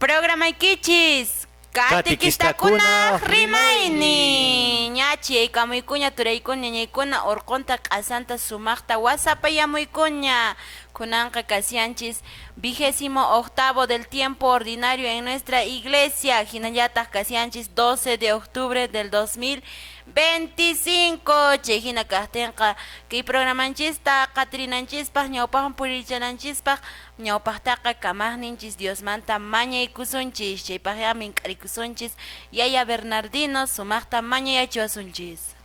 Programaykichis Katikistakuna rimaynin. Ñachi aykamuykuña turaykuna ñañaykuna urqunta q'asanta sumaqta wasapayamuykuña. Kunanqa kasianchis 28.º del tiempo ordinario en nuestra iglesia. Hinallataq kasianchis 12 de octubre del 2025. Chay hina kaqtinqa kay programanchista qatirinanchispaq ñawpaqman puririchananchispaq ñawpaqtaqa kamaqninchis Diosmanta mañaykusunchis. Chaypaqya mink'arikusunchis Yaya Bernardino sumaqta mañayachiwasunchis.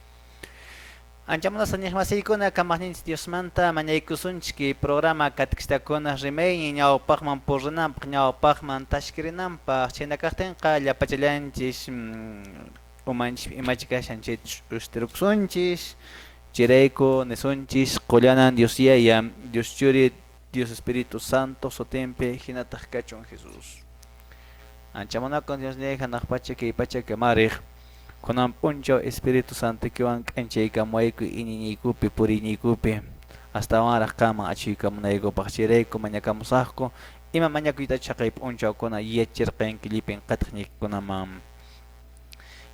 Anchamunasqa iñiqmasiykuna kamaqninchis Diosmanta mañaykusunchik kay programa katikistakuna rimaynin ñawpaqman purinanpaq ñawpaqman tashkirinanpaq chhayna kaqtinqa llapachallanchis umanchis imachi kashan chayta ch'ustirukusunchis chayrayku nisunchis qullanan Dios Yaya, Dios Churi, Dios Espíritu Santo sutinpi hinataq kachun Jesús. Ancha munakun Dios niyay hanaq pacha kay pacha kamariq kunan p'unchaw Espíritu Santoykiwan k'anchaykamuwayku iñiñiykupi puriyniykupi astawanraq qanman achhuykamunaykupaq chayrayku mañakamusaqku ima mañakuytachus chhaqay p'unchawkuna yachirqanki llipin qatiqñiykunaman.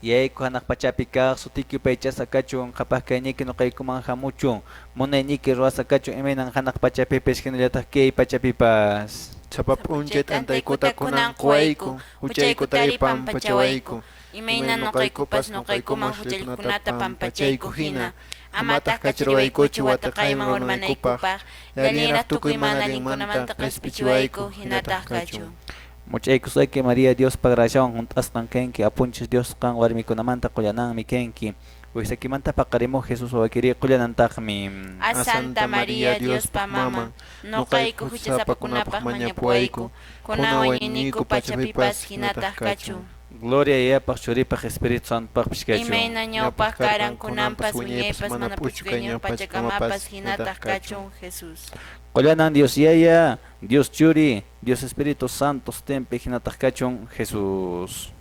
Yayayku hanaq pachapi kaq sutiyki yupaychasqa kachun, qhapaq kayniyki nuqaykuman hamuchun, munayniyki ruwasqa kachun imaynan hanaq pachapipis hinallataq kay pachapipas. Sapa p'unchay t'antaykuta kunan quwayku, huchaykutari pampachawayku, Imayna nuqaykupas nuqaykuman huchallikuqkunata pampachayku hina. Amataq Amataq kachariwaykuchu kachariwaykuchu wataqayman wataqayman urmanaykupaq, urmanaykupaq, llallinraq llallinraq tukuy tukuy mana mana allinkunamanta allinkunamanta q'ispichiwayku, q'ispichiwayku, hinataq hinataq kachun. kachun. Much'aykusqayki María Diospa graciawan hunt'asqan kanki, apunchis Diosqan warmikunamanta qullananmi kanki. Wiksakimanta paqarimuq Jesús wawakiri qullanantaqmi. A A Santa Santa María María Diospa Diospa maman, maman, nuqayku nuqayku huchasapakunapaq huchasapakunapaq mañapuwayku, mañapuwayku, kunan kunan wañuyniyku wañuyniyku pachapipas pachapipas hinataq hinataq kachun. kachun. Gloria Yayapaq Churipaq Espíritu Santopaqpis kachun. Imayna Ñawpaq ñawpaq karan karqan kunanpas kunanpas wiñaypas wiñaypas mana mana p'uchukayña p'uchukayña pachakamapas pachakamapas hinataq hinataq kachun. kachun Jesús. Qullanan Dios Yaya, Dios Churi, Dios Espíritu Santo sutinpi hinataq kachun Jesús.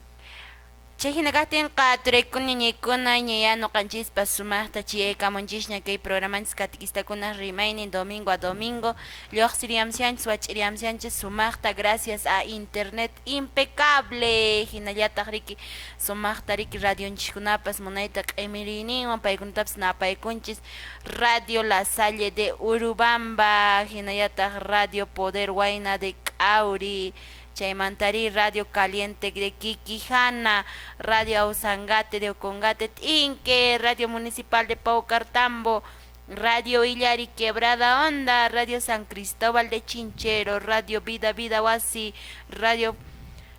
Chay hina kaqtinqa turaykuna ñañaykuna ñaya nuqanchispas sumaqta chiyaykamunchisña kay programanchis katikistakuna rimaynin domingo a domingo lluqsiriamsianchis wach'iriamsianchis sumaqta gracias a internet impecable hinallataq riki sumaqta riki radionchiskunapas munayta q'imiriyninwan paykunatapas napaykunchis Radio La Salle de Urubamba hinallataq Radio Poder Huayna de K'auri chaymantari Radio Caliente de Quiquijana, Radio Ausangate de Ocongate Tinque, Radio Municipal de Paucartambo, Radio Illari Quebrada Onda, Radio San Cristóbal de Chinchero, Radio Vida Vida Huasi, Radio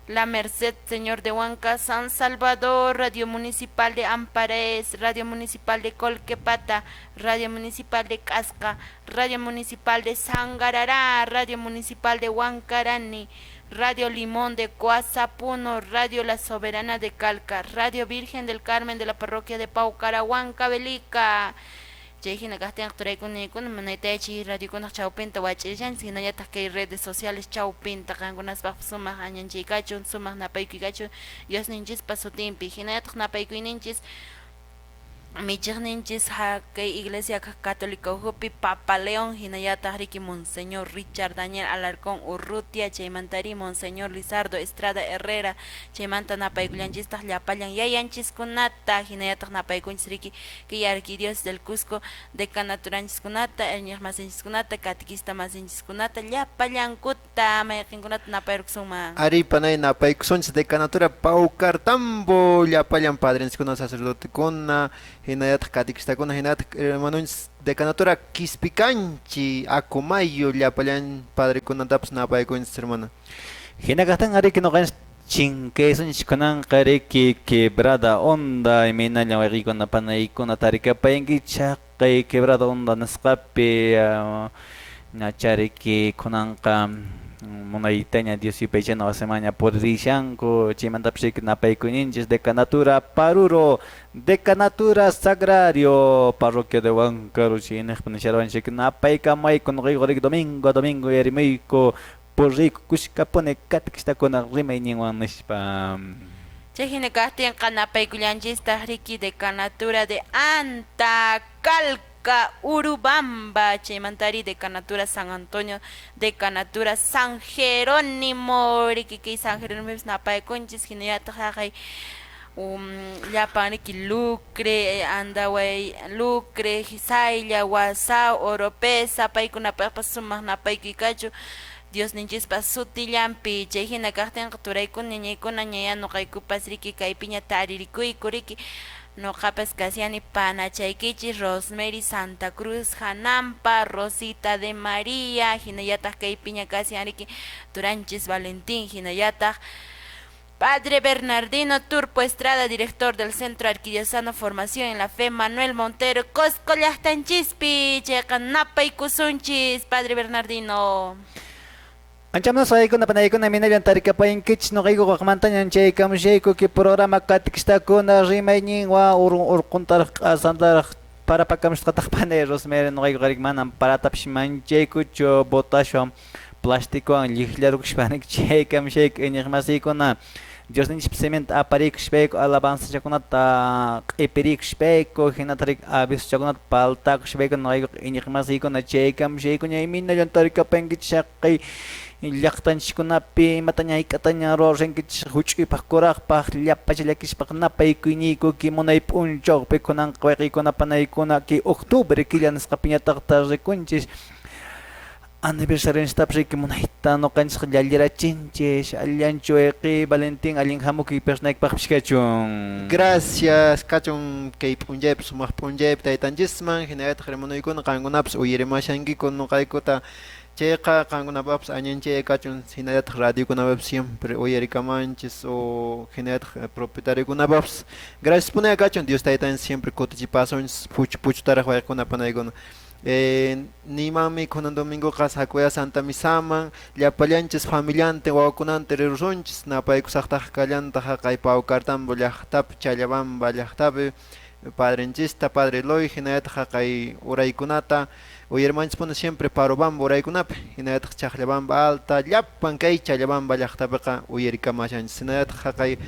La Merced Señor de Huanca, San Salvador, Radio Municipal de Ampares, Radio Municipal de Colquepata, Radio Municipal de Casca, Radio Municipal de Sangarará, Radio Municipal de Huancarani, Radio Limón de Coazapuno, Radio La Soberana de Calca, Radio Virgen del Carmen de la Parroquia de Paucara, Huancavelica. Chay hina kaqtinqa turaykuna munaytachi radiokunaq chawpinta wach'illanchis hinallataq kay redes sociales chawpinta qankunaspaq sumaq añanchay kachun sumaq napaykuy kachun Diosninchispa sutinpi hinallataq napaykuyninchis michiqninchis kay iglesia católica ukhupi Papa León hinallataq riki Monseñor Richard Daniel Alarcón Urrutia chaymantari Monseñor Lizardo Estrada Herrera chaymanta napaykullanchistaq llapallan yayanchiskunata hinallataq napaykunchis riki kay arquidiócesis del Cusco decanaturanchiskunata iñiqmasinchiskunata catequista masinchiskunata llapallankuta mayqinkunata napayrukusunman. Ari panay napaykusunchis decanatura Paucartambo llapallan padrenchiskuna sacerdotekuna hinallataq catequistakuna hinallataq hermanonchis decanatura Quispicanchi Acomayo llapallan padrekunatapas napaykunchis hermana. Hina kaqtin ariki nuqanchis chinkaysunchis kunanqa riki Quebrada Onda imaynallan wayqiykuna panaykuna tarikapayanki chaqay Quebrada Onda nisqapi ñachariki kunanqa munaytaña Dios yupaychana wasimanña puririshanku chaymantapas riki napaykuninchis decanatura Paruro decanatura Sagrario parroquia de Huáncaro chayniqpi nisharwanchik napaykamayku nuqayku riki domingo a domingo yarimuyku purriyku kushkapuni katikistakuna rimayninwan nispa. Chay hina kaqtinqa napaykullanchistaq riki decanatura de Anta Calca Urubamba, chaymantari decanatura San Antonio, decanatura San Jerónimo, riki San Jerónimo napaykunchis, hinallataq haqay llapan riki Lucre, Andaway, Lucre, Saylla, Huasao, Oropesa, paykunapaqpas sumaq napaykuy kachu Diosninchispa sutillanpi. Chay hina kaqtinqa turaykuna ñañaykuna ñaya nuqaykupas riki kaypiña taririkuyku riki nuqapas kasiani panachaykichis Rosemary Santa Cruz Hanampa, Rosita de María, hinallataq kaypiña kasian riki turanchis Valentín, hinallataq Padre Bernardino Turpo Estrada, director del Centro Arquidiocesano Formación en la Fe, Manuel Montero, Cosco llaqtanchispi, chayqa napaykusunchis, Padre Bernardino. Anchamunas waykuna panaykuna minallan tarikapayankichis nuqayku waqmantañan chaykamushayku kay programa katikistakuna rimayninwan urquntaraq q'asantaraq parapakamushqataq panay Rosemary nuqayku qarik manam paratapis manchaykuchu botaswan plastikuwan lliqllarukushpanik chaykamushayku iñiqmasiykuna Diosninchis cemento aparikushpayku alabanzachakunata q'ipirikushpayku hinatarik avisochakunata paltakushpayku nuqayku iñiqmasiykuna chaykamushayku ñay minallan tarikapayankichis haqay llaqtanchiskunapi imataña hayk'ataña ruwarushankichis huch'uypaq kuraqpaq llapacha llakishpaq napaykuyniyku kay munay p'unchawpi kunanqa wayqiykuna panaykuna kay octubre killa nisqapiñataqta rikunchis aniversarionchistapis riki munayta nuqanchis llallirachinchis allanchu wayqiy Valentín allin hamukuy personaykipaqpis kachun. Gracias kachun kay p'unchaypi sumaq p'unchaypi taytanchisman hinallataq hermanoykuna qankunapas uyarimashankiku nuqaykuta chayqa qankunapaqpas añanchay kachun hinallataq radiokunapipas siempre uyarikamanchis o hinallataq propietarikunapaqpas gracias punaya kachun Dios taytanchis siempre kutichipasunchis puchu puchutaraq wayqikuna panaykuna. Nimanmi kunan domingoqa sakuya Santa Misaman llapallanchis familiante wawakunanta rirusunchis napaykusaqtaq kallantaq haqay Paucartambo llaqtapi Challabamba llaqtapi padrenchista Padre Eloy hinallataq haqay uraykunata uyarimanchispuni siempre Parobamba uraykunapi hinallataq Chaqllabamba alta llapan kay Challabamba llaqtapiqa uyarikamashanchis hinallataq haqay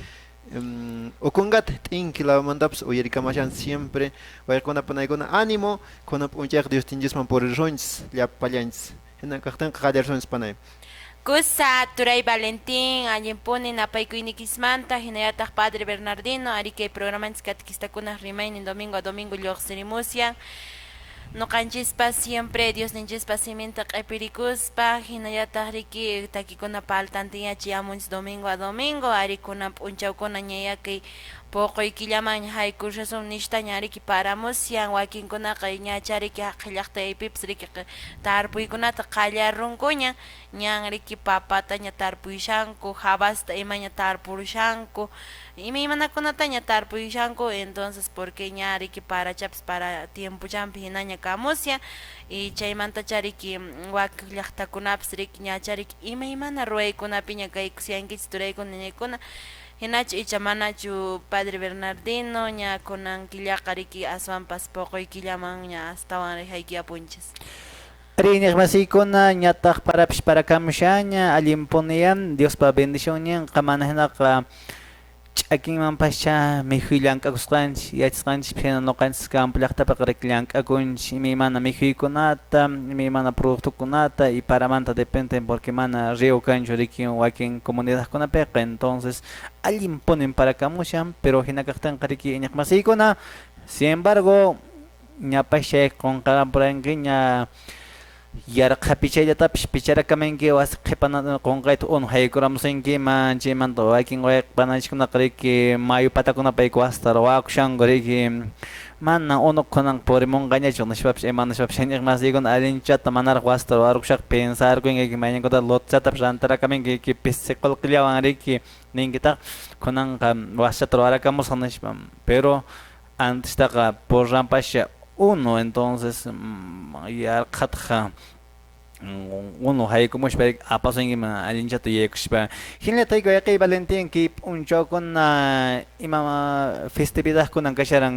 Ocongate t'inki lawmantapas uyarikamashanchis siempre wayqikuna panaykuna ánimo kunan p'unchayqa Dios tinchisman purirusunchis llapallanchis hina kaqtinqa qallarisunchis panay. Kusa turay Valentín allinpuni napaykuynikismanta hinallataq Padre Bernardino ari kay programanchis katikistakuna rimaynin domingo a domingo lluqsirimusyan nuqanchispas siempre Diosninchispa siminta q'ipirikuspa hinallataq riki takikuna paltantiña chayamunchis domingo a domingo ari kunan p'unchawkuna ñaya kay puquy killaman haykushasun nishtaña riki paramusyan wakinkunaqa ñacha riki haqay llaqtaypipas riki tarpuykunata qallarunkuña ñan riki papataña tarpuyashanku habasta imaña tarpurushanku imaymanakunataña tarpuyashanku entonces porque ña riki parachapas para tiempochampi hinaña kamusyan y chaymantacha riki wak llaqtakunapas riki ñacha riki imaymana ruwaykunapiña kaykusyankichis turaykuna ñañaykuna hinachu icha manachu Padre Bernardino ña kunan killaqa riki aswanpas puquy killaman ña astawan rihaykiyapunchis. Ari iñiqmasiykuna ñataq parapis parakamushaña allinpuniyan Diospa bendicionninqa mana hinaqa ch'akinmanpascha mikhuy llank'akusqanchis yachasqanchis hina nuqanchis campo llaqtapiqa riki llank'akunchis imaymana mikhuykunata imaymana productokunata y paramanta dependen porque mana río kanchu riki wakin comunidadkunapiqa entonces allinpunin parakamushan pero hina kaqtinqa riki iñiqmasiykuna sin embargo ñapascha qunqaranpurankiña yarqhapi chayllatapis picharakamanki wasi qhipana qunqayta unu haykuramusunkiman chaymanta wakin wayqi riki mayu patakunapayku wasita ruwakushanku riki mana unu kunan purimunqañachu nishpapis ima nishpapis iñiqmasiykuna allinchata manaraq wasita ruwarukushaq pensarkunki mayninkuta lotchatapis rantarakamanki pisi qullqillawan riki ninkitaq kunanqa wasichata ruwarakamusaq nishpa pero antistaqa purranpascha uno entonces yarqhataq unu haykumuspa apasunkiman allinchata yuyaykushpa hinallataq wayqiy Valentín kay p'unchawkuna ima festividadkunan kasharan.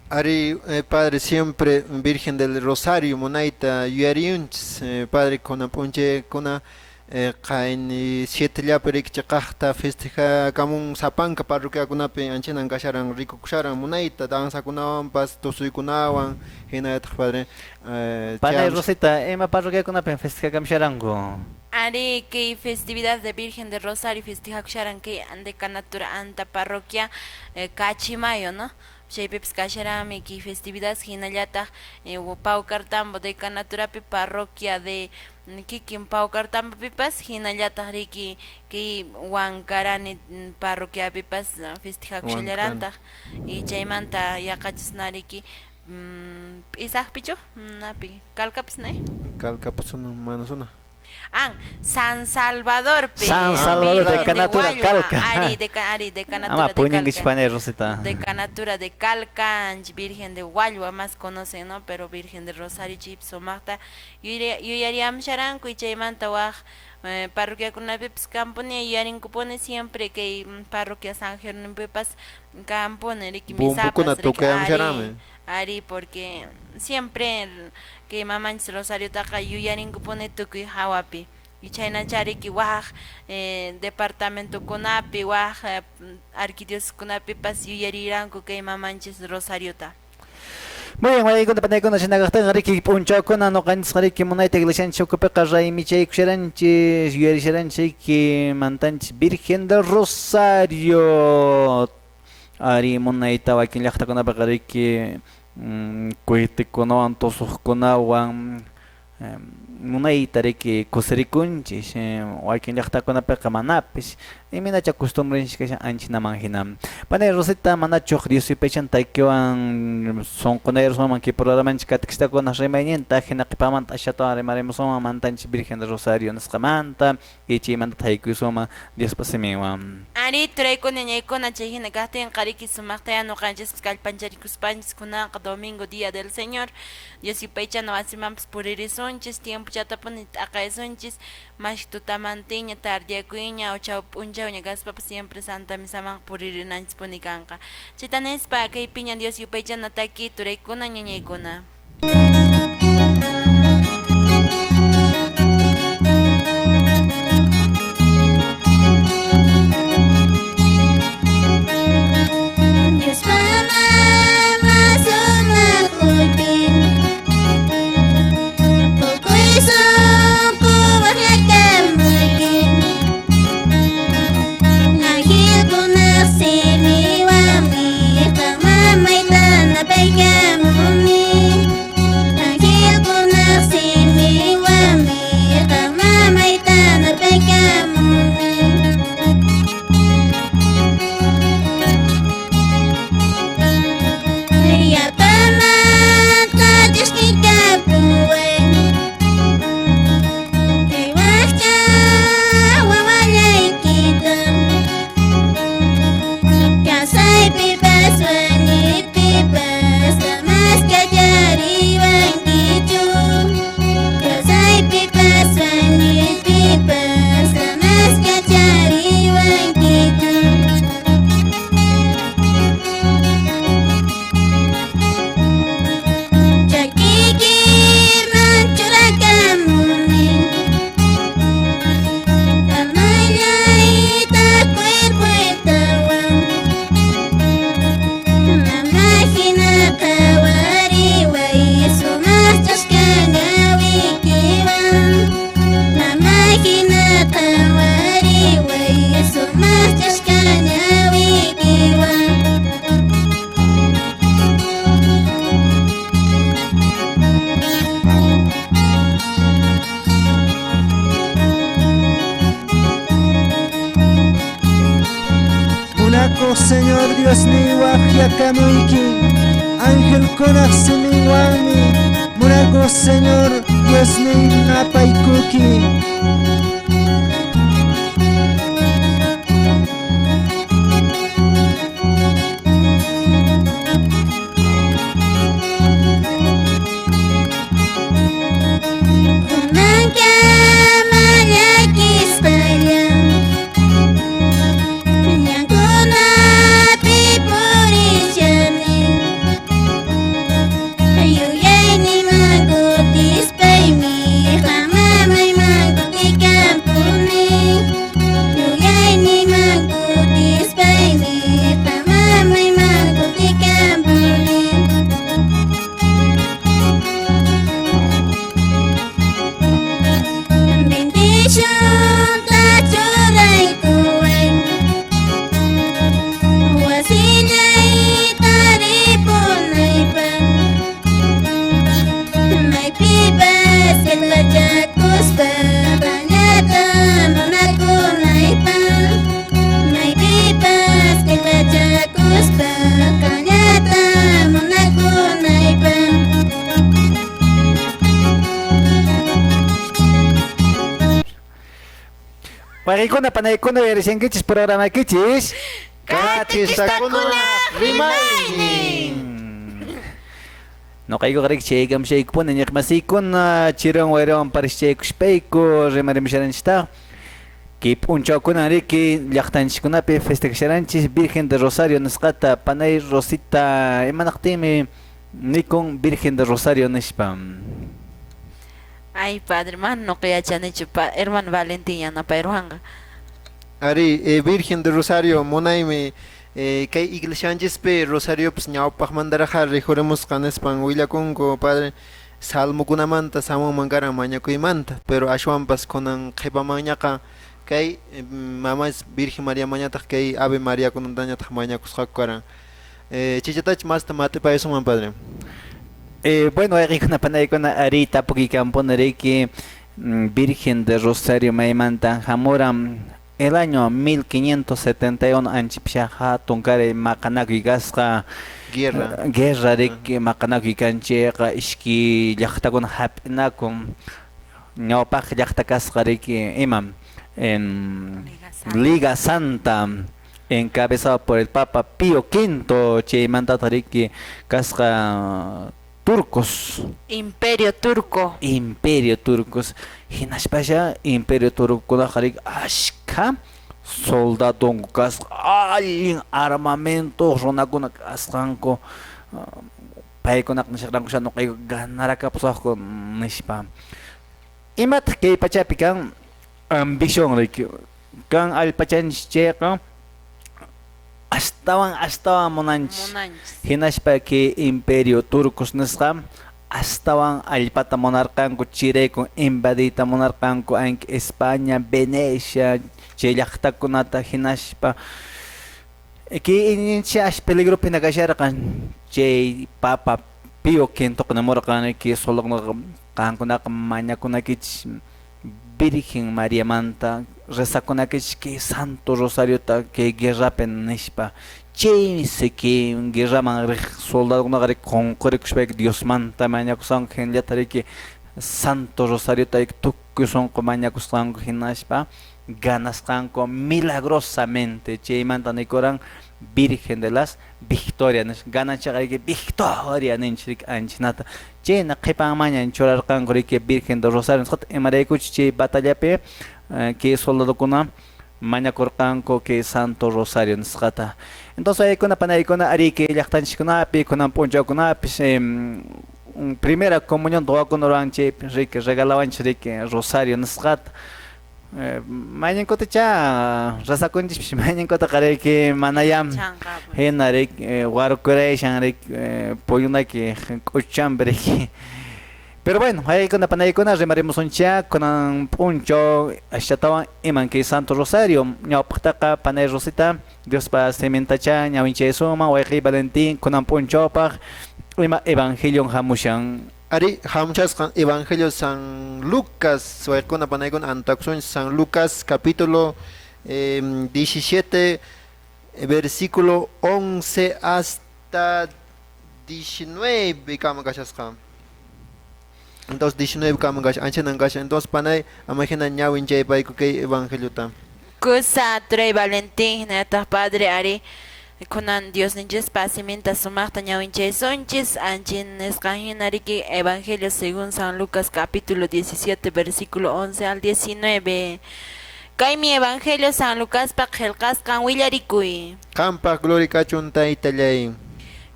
Ari padre siempre Virgen del Rosario munayta yuyariyunchis padre kunan p'unchaykuna Qayni 7 llapi riki chiqaqta festejakamun sapanka parroquiakunapi anchanan kasharan rikukusharan munayta danzakunawanpas tusuykunawan hinallataq padre. Panay Rosita, ima parroquiakunapin festejakamsharanku? Ari, kay festividad de Virgen de Rosario festejakusharan kay decanatura anta parroquia Cachimayo, ¿no? Chaypipas kasharami kay festividad hinallataq Paucartambo decanaturapi parroquia de kikin Paucartambopipas hinallataq riki kay Huancarani parroquiapipas festejakushallarantaq y chaymanta yaqachis riki P'isaqpichu napi Calcapis, ¿no? Calcapas mana suna. Ah, San Salvador. San Salvador de Canatura Calca. Ari de ari decanatura Ama de Calca. Rosita. Decanatura de Calca, Virgen de Hualua más conocen, ¿no? Pero Virgen de Rosario chip sumaqta yuyariamsharanku y chaymanta waq parroquiakunapipas kampuni yuyarinkupuni siempre kay parroquia San Jerónimopipas kampuni riki misapas riki ari, ari porque siempre kay mamanchis Rosariotaqa yuyarinkupuni tukuy hawapi y chaynachariki waq departamentokunapi waq arquidioceskunapipas yuyariranku kay mamanchis Rosariota. Muy bien, waraykuna panaykuna shinakaqtinqa riki p'unchawkuna ñuqanchis riki munayta iglesianchis ukupiqa raymichaykusharanchis yuyarisharanchik mantanchis Virgen del Rosario ari munayta wakin llaqtakunapiqa riki cohetekunawan tusuqkunawan munayta riki kusirikunchis wakin llaqtakunapiqa manapis imaynacha costumbrenchis kashan anchinaman hina. Panay Rosita, manachuq Dios yupaychan taykiwan sunqunayrusunman kay programanchik katikistakuna rimayninta hina qhipamanta ashatawan rimarimusunman mantanchis Virgen del Rosario nisqamanta y chaymanta thaykuysunman Diospa siminwan. Ari turaykuna ñaykuna chay hina kaqtinqa riki sumaqtaya ñuqanchispas kallpancharikuspanchis kunanqa domingo día del Señor Dios yupaychana wasimanpas puririsunchis tiempochatapuni t'aqaysunchis mash tutamantiña tardiyakuyña o chaw p'unchawña kaspapas siempre Santa Misaman puririnanchispuni kanqa chayta nispa kaypiña Dios yupaychana taki turaykuna ñañaykuna. Diospa mama sumaq q'ullpin tukuy sunqu waqyakamuyki angelkunaq simiwanmi qam mamayta napaykamuni angelkunaq simiwanmi qam mamayta napaykamuni. Yapamanta ch'askikapuwan kay wakcha wawallaykita kawsaypipas wañuypipas amas kachariwankichu kawsaypipas wañuypipas amas kachariwankichu. Chakiykiman churakamuni almallayta cuerpoytawan mama hina qhawariway sumaq ch'aska ñawiykiwan mama hina qhawariway sumaq ch'aska ñawiykiwan. Munakuq Señor Diosniy waqyakamuyki angelkunaq siminwanmi munakuq Señor Diosniy napaykuki. Kunankama llakisqalla ñankunapi purishani yuyayniyman kutispaymi qam mamayman kutikamuni. Waykuna panaykuna uyarishankichis programakichis Katistakuna rimaynin. Noqaykuqa riki chaykamshaykupuni ñiqmasiykuna chiruwan wayrawan parischaykushpayku rimarimusharanchistaq kay p'unchawkunan riki llaqtanchiskunapi festejasharanchis Virgen de Rosario nisqata panay Rosita imanaqtinmi nikun Virgen de Rosario nispa. Ay, padre, man noqa yachanichu pa hermano Valentín yanapayruwanqa. Ari, Virgen de Rosario munaymi kay iglesianchispi Rosariopas ñawpaqmantaraqqa rikhurimusqa nispan willakunku padre salmokunamanta samunman karan mañakuymanta, pero ashwanpas kunan qhipamanñaqa kay mamas Virgen María mañataq kay Ave María kunantañataq mañakusqaku karan. Chichatach masta mat'ipayusunman padre. Bueno, wayqikuna panaykuna ari tapukuykampuni riki Virgen de Rosario maymantan hamuran el año 1571 anchipsha hatun karay maqanakuy kasqa Guerra. Guerra riki maqanakuy kanchayqa ishki llaqtakuna hap'inakun ñawpaq llaqta kasqa riki imam en Liga Santa encabezado por el Papa Pío V chaymantataq riki kasqa turcos. Imperio Turco. Imperio Turcos. Hinaspasha Imperio Turcokunaqa riki ashka soldadonku kasqa allin armamento runakuna kasqanku paykunaqa nisharqanku nuqayku ganarakapusaqku nispa. Imataq kay pachapi kan ambición riki kan allpachanchis chayqa astawan astawan munanchis. Hinaspa kay Imperio Turcos nisqa astawan allpata munarqanku chiraykun invadiyta munarqanku anki España, Venecia chay llaqtakunata hinaspa kay iñinchik ash peligropi hina kasharqan chay Papa Pío V nimurqan kay soldakunaqa qankunaqa mañakunakichis Virgen Mariamanta rezakunakichis kay Santo Rosariota kay guerrapi nispa chaysi kay guerraman riq soldadukunaqa riki qunqurikushpayki Diosmanta mañakusqanku hinallata riki Santo Rosariota riki tukuy sunqu mañakusqanku hinaspa ganasqanku milagrosamente chaymanta nikuran Virgen de las Victorias nispa gananchikqa riki victoria ninchik riki anchinata chayna qhipanmanña churarqanku riki Virgen de Rosario nisqata imaraykuchus chay batallapi kay soldadukuna mañakurqanku kay Santo Rosario nisqata. Entonces aykuna panaykuna ari kay llaqtanchiskunapi kunan p'unchawkunapis primera comunión wawakuna ruwan chaypi riki regalawanchik riki Rosario nisqata. Mañankutacha razakunchispis mañankutaqa riki manayam hina riki warkurayshan riki puyunayki k'uchampi riki. Pero bueno, aykuna panaykuna rimarimusunchá kunan p'unchaw ashatawan iman kay Santo Rosario ñawpaqtaqa panay Rosita Diospa simintacha ñawinchaysuman wayqiy Valentín kunan p'unchawpaq ima evangelion hamushan. Ari hamushasqan Evangelio San Lucas waykuna panaykuna antakusunchis San Lucas capítulo 17 versículo 11 hasta 19 kama kashasqa. Entonces 19 kama kasha anchanan kasha entonces panay amahina ñawin chaypayku kay evangeliota. Kusa turay Valentín hinallataq padre ari kunan Diosninchispa siminta sumaqta ñawinchaysunchis anchin nisqan hina riki Evangelio según San Lucas capítulo 17 versículo 11 al 19. Kaymi Evangelio San Lucaspa qillqasqan willarikuy. Qampaq gloria kachun taytallay.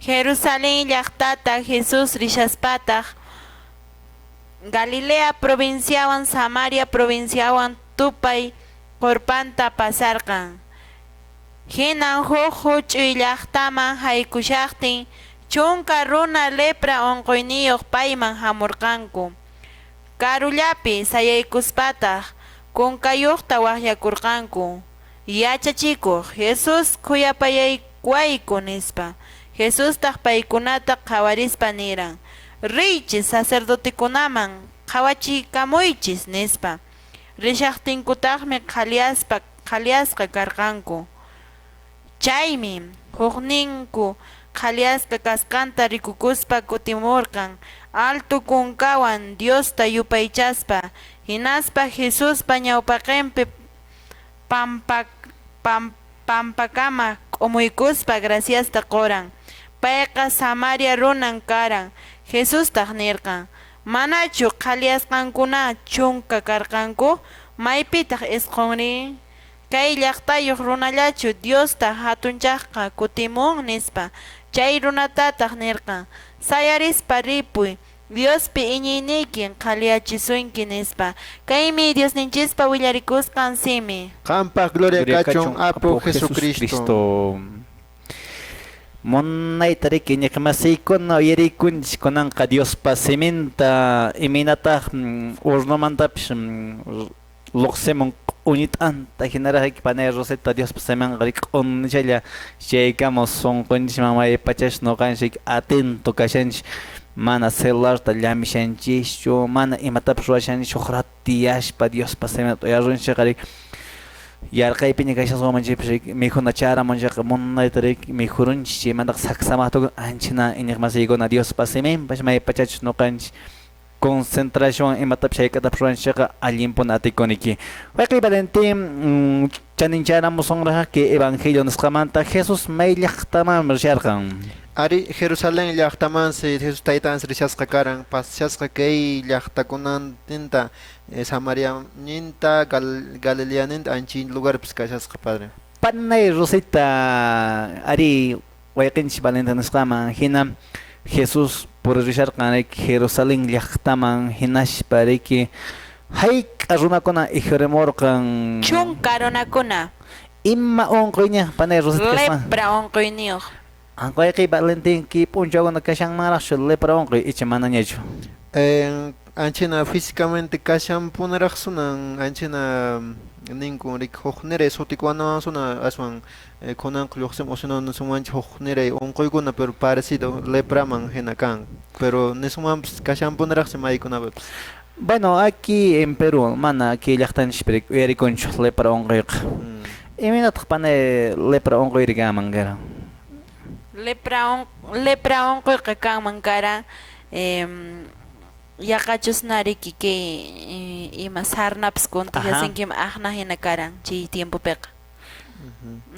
Jerusalén llaqtata Jesús rishaspataq Galilea provinciawan Samaria provinciawan tupay qurpanta pasarqan. Hinan huk huch'uy llaqtaman haykushaqtin chunka runa lepra unquyniyuq payman hamurqanku. Karullapi sayaykuspataq kunkayuqta waqyakurqanku. Yachachikuq Jesús khuyapayaykuwayku nispa. Jesustaq paykunata qhawarispa niran: Riychis sacerdotekunaman qhawachikamuychis nispa. Rishaqtinkutaqmi qhaliasqa karqanku. Chaymi hukninku qhaliasqa kasqanta rikukuspa kutimurqan alto kunkawan Diosta yupaychaspa hinaspa Jesuspa ñawpaqinpi Pampakama k'umuykuspa graciasta quran. Payqa Samaria runan karan. Jesustaq nirqan: Manachu qhaliyasqankuna 10 karqanku? Maypitaq 9ri? Kay llaqtayuq runallachu Diosta hatunchaqqa kutimun, nispa. Chay runatataq nirqan: Sayarispa ripuy, Diospi iñiyniykin qhaliyachisunki, nispa. Kaymi Diosninchispa willarikusqan simi. Qampaq gloria kachun Apu Jesucristo. Munayta riki iñiqmasiykuna uyarikunchis kunanqa Diospa siminta imaynataq hornomantapis luqsimun q'uñit'anta hinaraq panay Rosita Diospa siminqa riki q'unchalla chaykamus sunqunchisman maypachas ñuqanchik atento kashanchis mana celularta llamishanchischu mana imatapas ruwashanchis huk rato tiyaspa Diospa siminta uyarunchikqa riki yarqaypiña kashasqanmanchikpis mikhuna charamunchikqa munayta riki mikhurunchis chaymantaqa saksamaqtukun anchana iñiqmasiykuna Diospa siminpas maypachachus ñuqanchis concentración imatapis hayk'atapas ruwanchikqa allinpuni atikuniki. Wayqiy Valentín chanincharamusunraq kay evangelio nisqamanta Jesús may llaqtamanmi risharqan. Ari Jerusalén llaqtamansi Jesús taytansi rishasqa karan pasashasqa kay llaqtakunantinta Samarianinta Galileaninta anchin lugarpis kashasqa padre. Panay Rosita ari wayqinchis Valentín nisqaman hina Jesús purisharqan riki Jerusalén llaqtaman hinaspa riki hayk'a runakuna ijurimurqan 10 runakuna. Ima unquyña panay Rosita kaspa? Lepra unquyniyuq. Wayqiy Valentín kay p'unchawkuna kashanmanraqchu lepra unquy icha manañachu? Anchina físicamente kashanpuniraq sunan anchina ninkun riki hukniray sutikunawan suna aswan kunanqa lluqsimun usunan nisunmanchik hukniray unquykuna pero parecido lepraman hina kan pero nisunmanpis kashanpuniraqsi maykunapipis. Bueno, aquí en Perú mana kay llaqtanchikpi uyarikunchu lepra unquyqa. Imaynataq panay lepra unquyri kanman karan? Lepra unquyqa kanman karan yaqachusna riki kay ima sarnapas contagiasinkiman aqna hina karan chay tiempopiqa.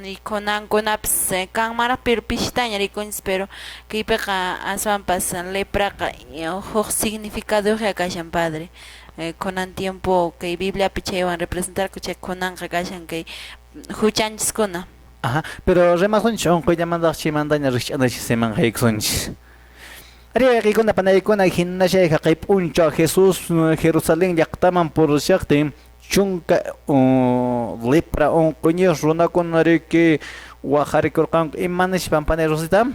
Y kunankunapis kanmanraq pero pishitaña rikunchis pero kaypiqa aswanpas lepraqa huk significadoyuqya kashan padre. Kunan tiempo kay Bibliapi chaywan representarku chay kunanqa kashan kay huchanchiskuna. Ajá, pero rimasunchis unquyllamantaq chaymantaña rikch'anachis simanqa haykusunchis. Ari wayqiykuna panaykuna hinashay haqay p'unchaw Jesús Jerusalén llaqtaman purishaqtin 10 lepra unquyniyuq runakuna riki waqarikurqanku ima nishpan panay Rosita?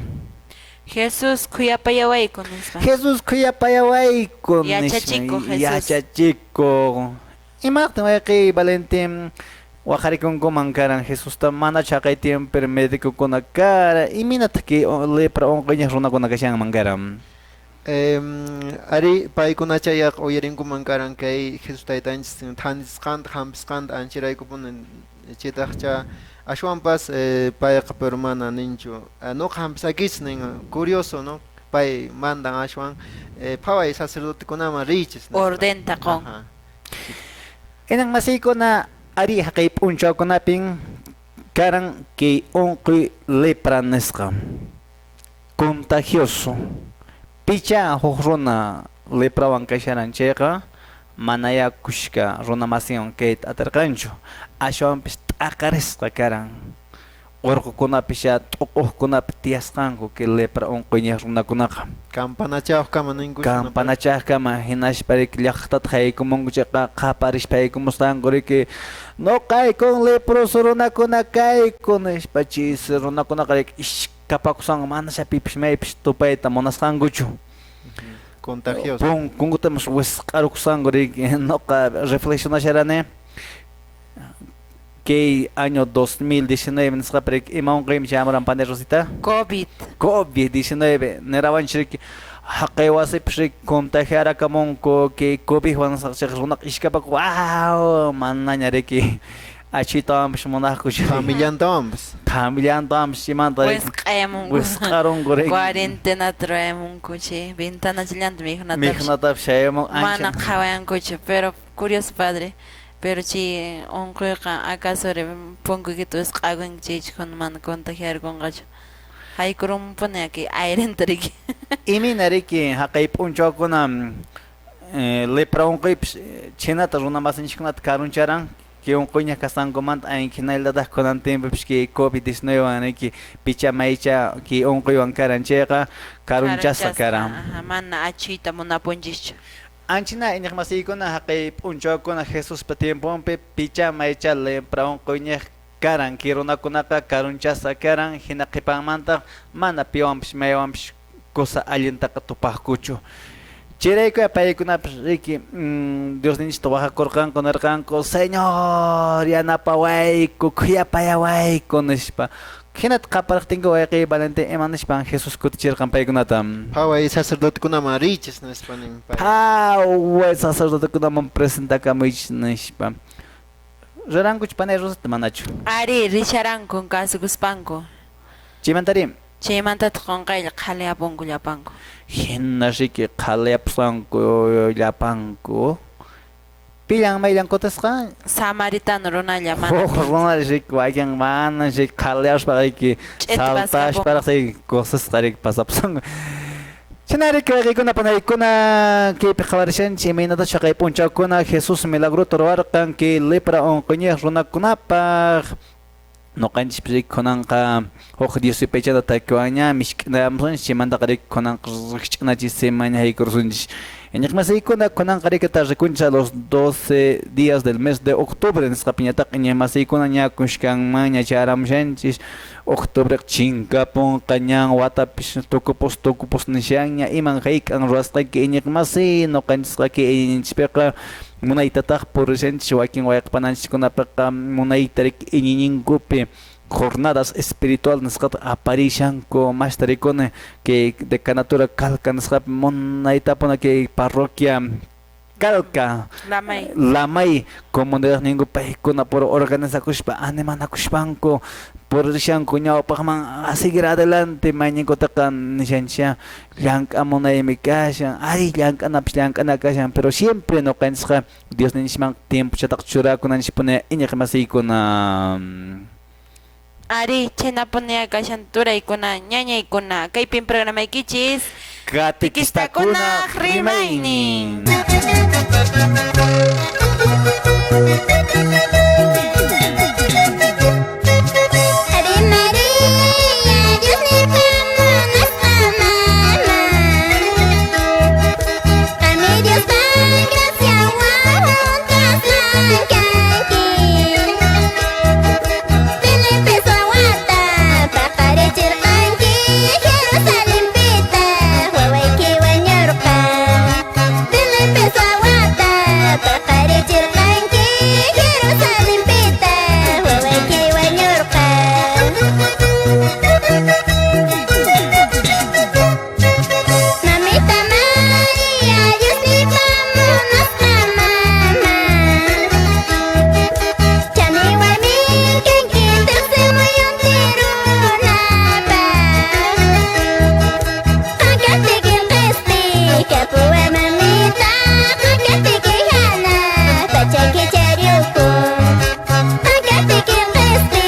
Jesús khuyapayawayku nispa. Jesús khuyapayawayku nispa. Yachachikuq Jesús. Yachachikuq. Imaqtin wayqiy Valentín waqarikunkuman karan Jesusta mana chaqay tiempo médicokuna kara imaynataq kay lepra unquyniyuq runakuna kashanman karan? Ari paykuna chayaq uyarinkuman karan kay Jesús taytanchis thanisqanta hampisqanta anchiraykupuni chaytaqcha ashwanpas payqa pero mana ninchu nuqa hampisakich nin curioso no pay mandan ashwan phaway sacerdotekunaman riychis nispa. Ordenta qun. Inan masiykuna ari haqay p'unchawkunapin karan kay unquy lepra nisqa contagioso picha huk runa leprawan kasharan chayqa manaya kushka runa masinwan kayta atirqanchu ashwanpis t'aqarisqa karan urqukunapisha t'uquqkunapi tiyasqanku kay lepra unquyniyuq runakunaqa. Campanachaqkama ninkush. Campanachaqkama hinaspa riki llaqtata haykumunku chayqa qaparishpa haykumusqanku riki nuqaykun leproso runakuna kayku nispa chis runakunaqa riki ishkapakusqanku manasha pipis maypis tupayta munasqankuchu. Contagioso. Punkutamas wisq'arukusqanku riki nuqa reflexionasharani kay año 2019 nisqapi riki ima unquymi chayamuran panay Rosita? COVID. COVID-19 nirawanchik riki haqay wasipis riki contagiarakamunku kay COVIDwan nisqaqa runaqa ishkapaku wow manaña riki achitawanpis munaqkuchu. Familiantawanpis. Familiantawanpis chaymanta wisq'ayamunku. Wisq'arunku riki. Cuarentenata rurayamunku chay ventanachallanta mikhunatapis. Mikhunatapis shayamun ancha. Mana qhawayankuchu pero curioso padre. Pero chay unquyqa acaso punkuykita wisq'akunki chaychikuna mana contagiarkunqachu. Haykurumpuni kay airenta riki. Imina riki haqay p'unchawkuna lepra unquypis chinata runa masinchikkunata karuncharan kay unquyña kasqankumanta aynkhinallataq kunan tiempopis kay COVID-19 riki picha maycha kay unquywan karan chayqa karunchasqa karan. Mana achuyta munapunchischu. Anchina iñiqmasiykuna haqay p'unchawkuna Jesuspa tiemponpi picha maycha lepra unquyñaq karan kay runakunaqa karunchasqa karan hina qhipanmantaq mana piwanpis maywanpis kusa allintaqa tupaqkuchu. Chayrayku paykunapis riki Diosninchikta waqakurqanku nirqanku Señor yanapawayku khuyapayawayku nispa. Hinata qaparaqtinku wayqiy Valentín ima nishpan Jesús kutichirqan paykunata. Phaway sacerdotekunaman riychis nispa nin pay. Phaway sacerdotekunaman presentakamuychis nispa. Rirankuchu panay Rosata manachu? Ari risharankun kasukuspanku. Chaymantari? Chaymantataq qunqaylla qhaliyapunku llapanku. Hina riki qhaliyapusqanku llapanku. Pillan mayllan kutisqa? Samaritano runalla mana. Huk runa riki wakin mana riki qhaliyaspa riki saltaspa riki kusisqa riki pasapusqanku. Chhayna riki wayqiykuna panaykuna kaypi qhawarishanchik imaynatachus haqay p'unchawkuna Jesús milagrota ruwarqan kay lepra unquyñiyuq runakunapaq. Nuqanchispis riki kunanqa huk Dios yupaychata takiwanña misk'inayamusunchik chaymantaqa riki kunanqa rikch'anachis semaña haykursunchik. Iñiqmasiykuna kunanqa riki rikunchik a los 12 días del mes de octubre nisqapiñataqa iñiqmasiykuna ña kushkanmanña chayaramushanchis octubre chinkapunqa ñan watapis tukupus tukupus nishanña iman hayk'an ruwasqayki iñiqmasi nuqanchisqa kay iñininchispiqa munaytataq purishanchis wakin wayqapananchikkunapiqa munayta riki iñiñinkupi jornadas espiritual nisqata aparishanku masta rikuni kay decanatura Calca nisqapi munaytapuna kay parroquia Calca Lamay Lamay comunidadninku paykuna por organizakushpa animanakushpanku purishanku ñawpaqman a seguir adelante mayninkutaqa nishanchik llank'amunaymi kashan ari llank'anapis llank'ana kashan pero siempre nuqanchisqa Diosninchikman tiempochataqa churakunanchikpuni iñiqmasiykuna. Ari, chhaynapuni kashan turaykuna ñañaykuna kaypin programaykichis Katequistakunaq rimaynin. Ave María, Dios nipa munasqa mama. Qami Diospa graciawan hunt'asqan kanki. Felipe wawata paqarichirqanki Jerusalenpita wawayki wañurqan. Felipe wawata paqarichirqanki Jerusalenpita wawayki wañurqan. Mamita María, Dios nipa munasqa mama. Chani warmin kanki tiqsimuyunti runapaq. Qanqatiki qispi kapuwa mamita, qanqatiki hanaq pachaki charyuku. Qanqatiki qispi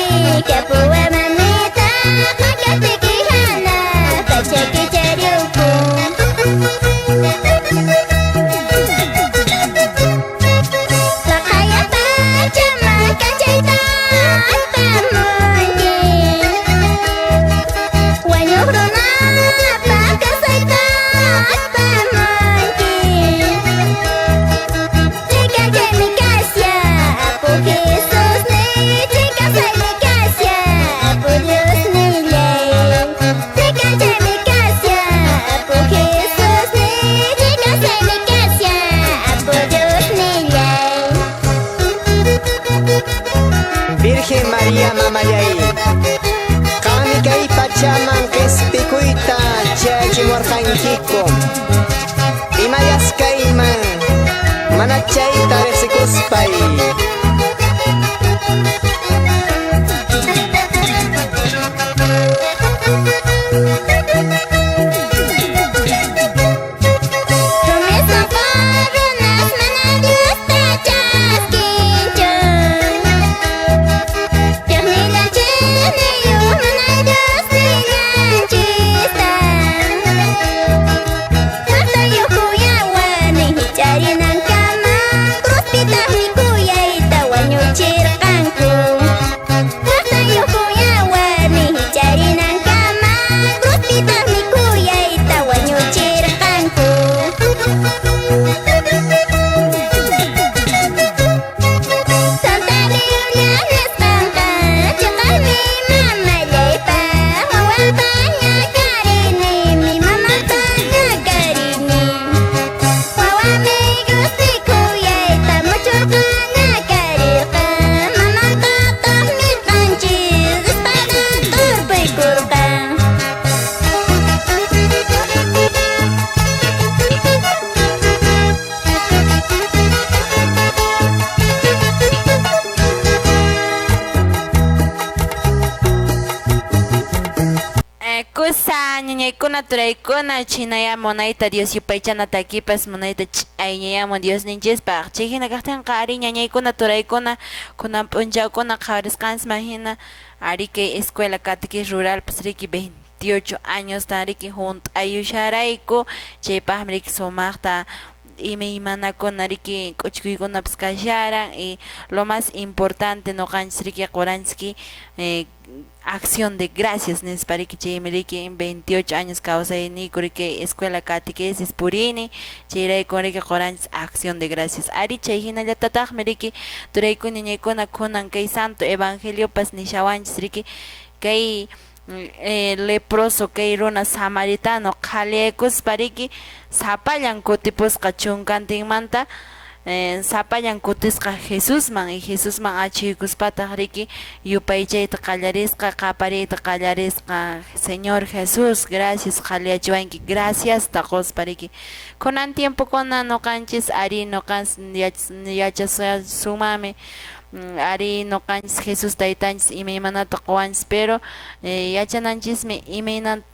kapuwa mamita, qanqatiki hanaq pachaki charyuku. Laqhaya pachaman k'anchayta apamunki. Wañuq runapaq kawsayta apamunki. Chikachaymi kashan Apu Jesusniy, chikasaymi kashan Apu Diosnillay. Chikachaymi kashan Apu Jesusniy, chikasaymi kashan Apu Diosnillay. Virgen María mamayay, qami kay pachaman qispikuyta chayachimuwarqankiku. Imayas kayman mana chayta riqsikuspay. Promesa runas mana Diosta chaskinchu. ñañaykuna turaykuna chinaya munayta Dios yupaychana takipas munayta ch'ayñayamun Diosninchispaq. Chay hina kaqtinqa ari ñañaykuna turaykuna kunan p'unchawkuna qhawarisqanchikman hina ari kay escuela catequesis ruralpas riki 28 años tan riki hunt'ayusharayku chaypaqmi riki sumaqta imaymanakuna riki k'uchkuykunapas kasharan y lo más importante ñuqanchis riki quranchik acción de gracias nispa riki chaymi riki 28 años kawsayniyku riki escuela catequesis purini chayrayku riki quranchis acción de gracias ari chay hinallatataqmi riki turaykuna ñañaykuna kunan kay santo evangeliopas nishawanchis riki kay leproso kay runa samaritano qhaliyaykuspa riki sapallan kutipusqa chunkantinmanta sapallan kutisqa Jesusman y Jesusman achuykuspataq riki yupaychayta qallarisqa qapariyta qallarisqa Señor Jesús gracias qhaliyachiwanki graciasta quspa riki kunan tiempokuna ñuqanchis ari ñuqanchis yachasunmanmi ari ñuqanchis Jesús taytanchis imaymanata quwanchis pero yachananchismi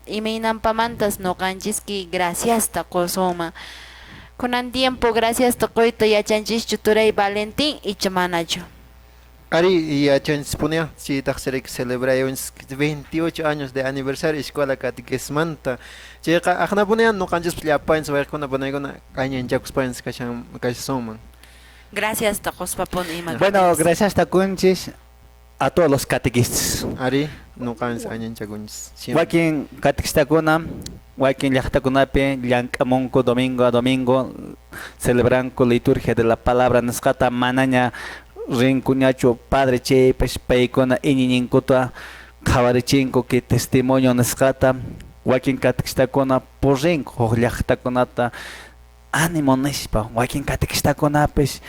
imaynanpamantas ñuqanchiski graciasta qusunman kunan tiempo graciasta quyta yachanchischu turay Valentín icha manachu. Ari yachanchispunia chaytaq riki celebrayunchis 28 años de aniversario escuela catequismanta chayqa aqnapunia ñuqanchispas llapanchis wayqikuna panaykuna añanchakuspanchis kashan kashasunman. Gracias taqospapun ima. Bueno, gracias takunchis a todos los catequistas. Ari ñuqanchis añanchakunchis. Wakin catequistakuna wakin llaqtakunapi llank'amunku domingo a domingo celebranku liturgia de la palabra nisqata manaña rinkuñachu padre chaypas paykuna iñiñinkuta qhawarichinku kay testimonio nisqata wakin catequistakuna purrinku huk llaqtakunata ánimo nispa wakin catequistakunapis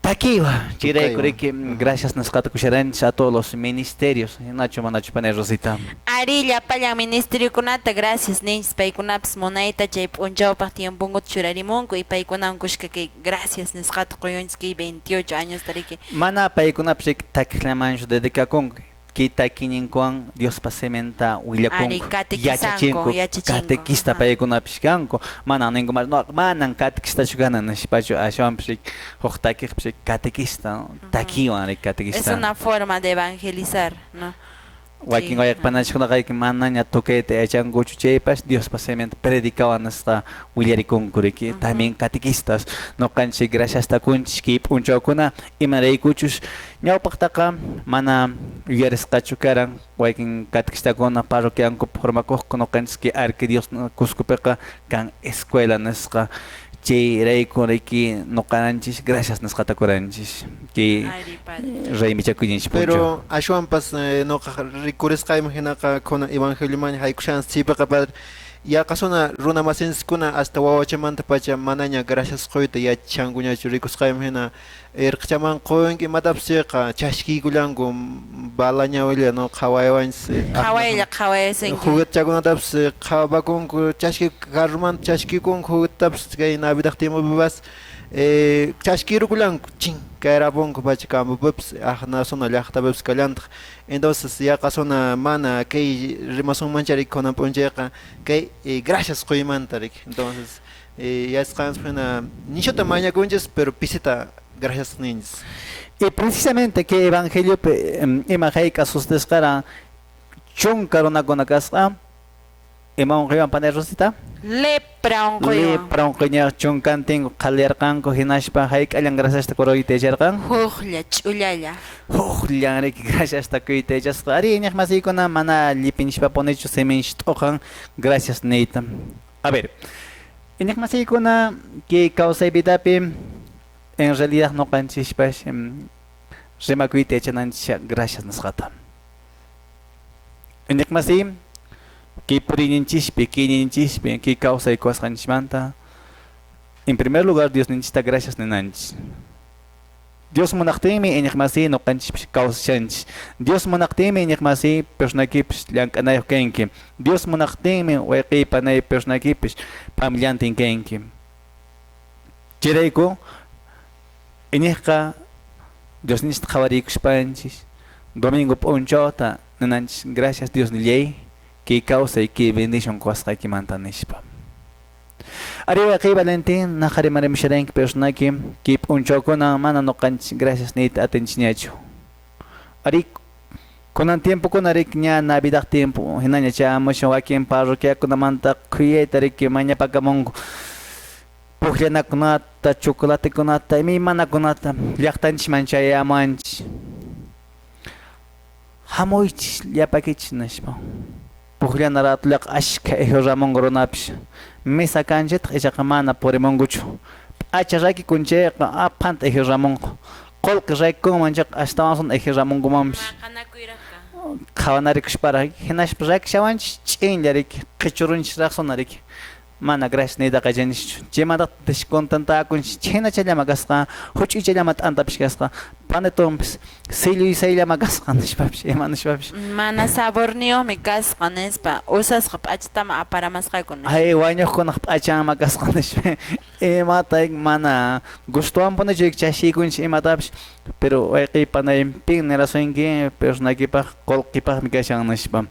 takiwa chayrayku riki gracias nisqata kusharanchis a todos los ministerios nacho manachu panay Rosita. Ari llapallan ministeriokunata gracias ninchis paykunapas munayta chay p'unchawpaq tiemponkuta churarimunku y paykunawan kushka kay gracias nisqata quyunchis kay 28 años riki. Mana paykunapas riki takiqllamanchu dedicakunku kay takiñinkuwan Diospa siminta willakunku yachachinku catequista paykunapis kanku manan ninku no manan catequistachu kana nispachu ashwanpis huk takiqpis catequista takiwan riki catequista. Es una forma de evangelizar, ¿no? Wakin wayaqpanachikunaqa manaña tukayta yachankuchu chaypas Diospa siminta predicawan nisqa willarikunku riki también catequistas ñuqanchik gracias takunchis kay p'unchawkuna imaraykuchus ñawpaqtaqa mana yuyarisqachu karan wakin catequistakuna parroquiankupi formakuqku ñuqanchis kay Arquidios Cuscopiqa kan escuela nisqa chayrayku riki ñuqanchis gracias nisqata kuranchis kay raymichakuyninchis punchaw. Pero ashwanpas ñuqa rikurisqayman hinaqa kunan evangelioman haykushanchis chaypiqa padre yaqasuna runa masinchiskuna hasta wawachamanta pacha manaña gracias quyta yachankuñachu rikusqayman hina irqichaman qunki imatapas chayqa chashkiykullanku balañawilla no qhawaywanchis qhawaylla qhawayasinki juguetchakunatapas qhawapakunku chashki carromanta chashkikunku juguetapas kay Navidad tiempopipas chashkirukullanku chinkayrapunku pacha campopipas aqnasuna llaqtapipas kallantaq. Entonces yaqasuna mana kay rimasunmancha riki kunan p'unchayqa kay gracias quymanta riki. Entonces yachasqanchis hina nishuta mañakunchis pero pisita gracias ninchis. Y precisamente kay evangeliopi ima hayk'a sucedesqara chunka runakuna kasqa ima unquywan panay Rosita? Lepra unquywan. Lepra unquyñaq chunkantin qhaliyarqanku hinaspa hayk'allan graciasta kuruyta yacharqan? Huklla ch'ullalla. Hukllan riki graciasta kuyta yachasqa. Ari iñiq masiykuna mana llipinchpapunichu siminchis t'uqan gracias niyta. A ver, iñiq masiykuna kay kawsay vidapi en realidad ñuqanchispas rimakuyta yachananchis gracias nisqata. Iñiq masiy kay puriyninchispi, kayninchispi, kay kawsay kuwasqanchismanta en primer lugar Diosninchista gracias ninanchis. Dios munaqtinmi iñiq masiy ñuqanchispis kawsashanchis. Dios munaqtinmi iñiq masiy personaykipis llank'anayuq kanki. Dios munaqtinmi wayqiy panay personaykipis familiantin kanki. Chayrayku iñiqqa Diosninchista qhawariykuspanchis domingo p'unchawta ninanchis gracias Diosnillay Kay kawsay kay bendición qusqaykimanta nispa. Arriba kay Valentín naqarimarimsharanki personaki kay p'unchawkuna mana nuqanchis gracias niyta atinchikñachu. Ari kunan tiempokuna riki ña Navidad tiempo hinaña chayamushan wakin parroquiakunamanta khuyayta riki mañapakamunku pukllanakunata chocolatekunata imaymanakunata llaqtanchikman chayamuwanchik hamuychis llapakichis nispa. Pukllana ratullaqa ashka ramunku runapish misa kanchitaq ichaqa mana purimunkuchu p'acha rakikun chayqa aphanta ramunku qullqi rakikunman chayqa ashtawan ramunkumanpish qhawanarikushparaq hinaspa rakishawanchik ch'inlla riki qhichurunchis riki mana gracias niytaqa yachanchikchu chaymantataq descontentakunchik chhaynachallama kasqa huch'uychallama t'antapish kasqa panetonpis silluysayllama kasqa nishpapish ima nishpapish mana saborniyuqmi kasqa nispa usasqa p'achatama aparamasqaku nispa ay wañuqkunaq p'achanma kasqa nishpa imata mana gustuwanpunichu chashiykunchik imatapish pero wayqiy panay pin nirasunki personaykipaq qullqipaqmi kashan nispa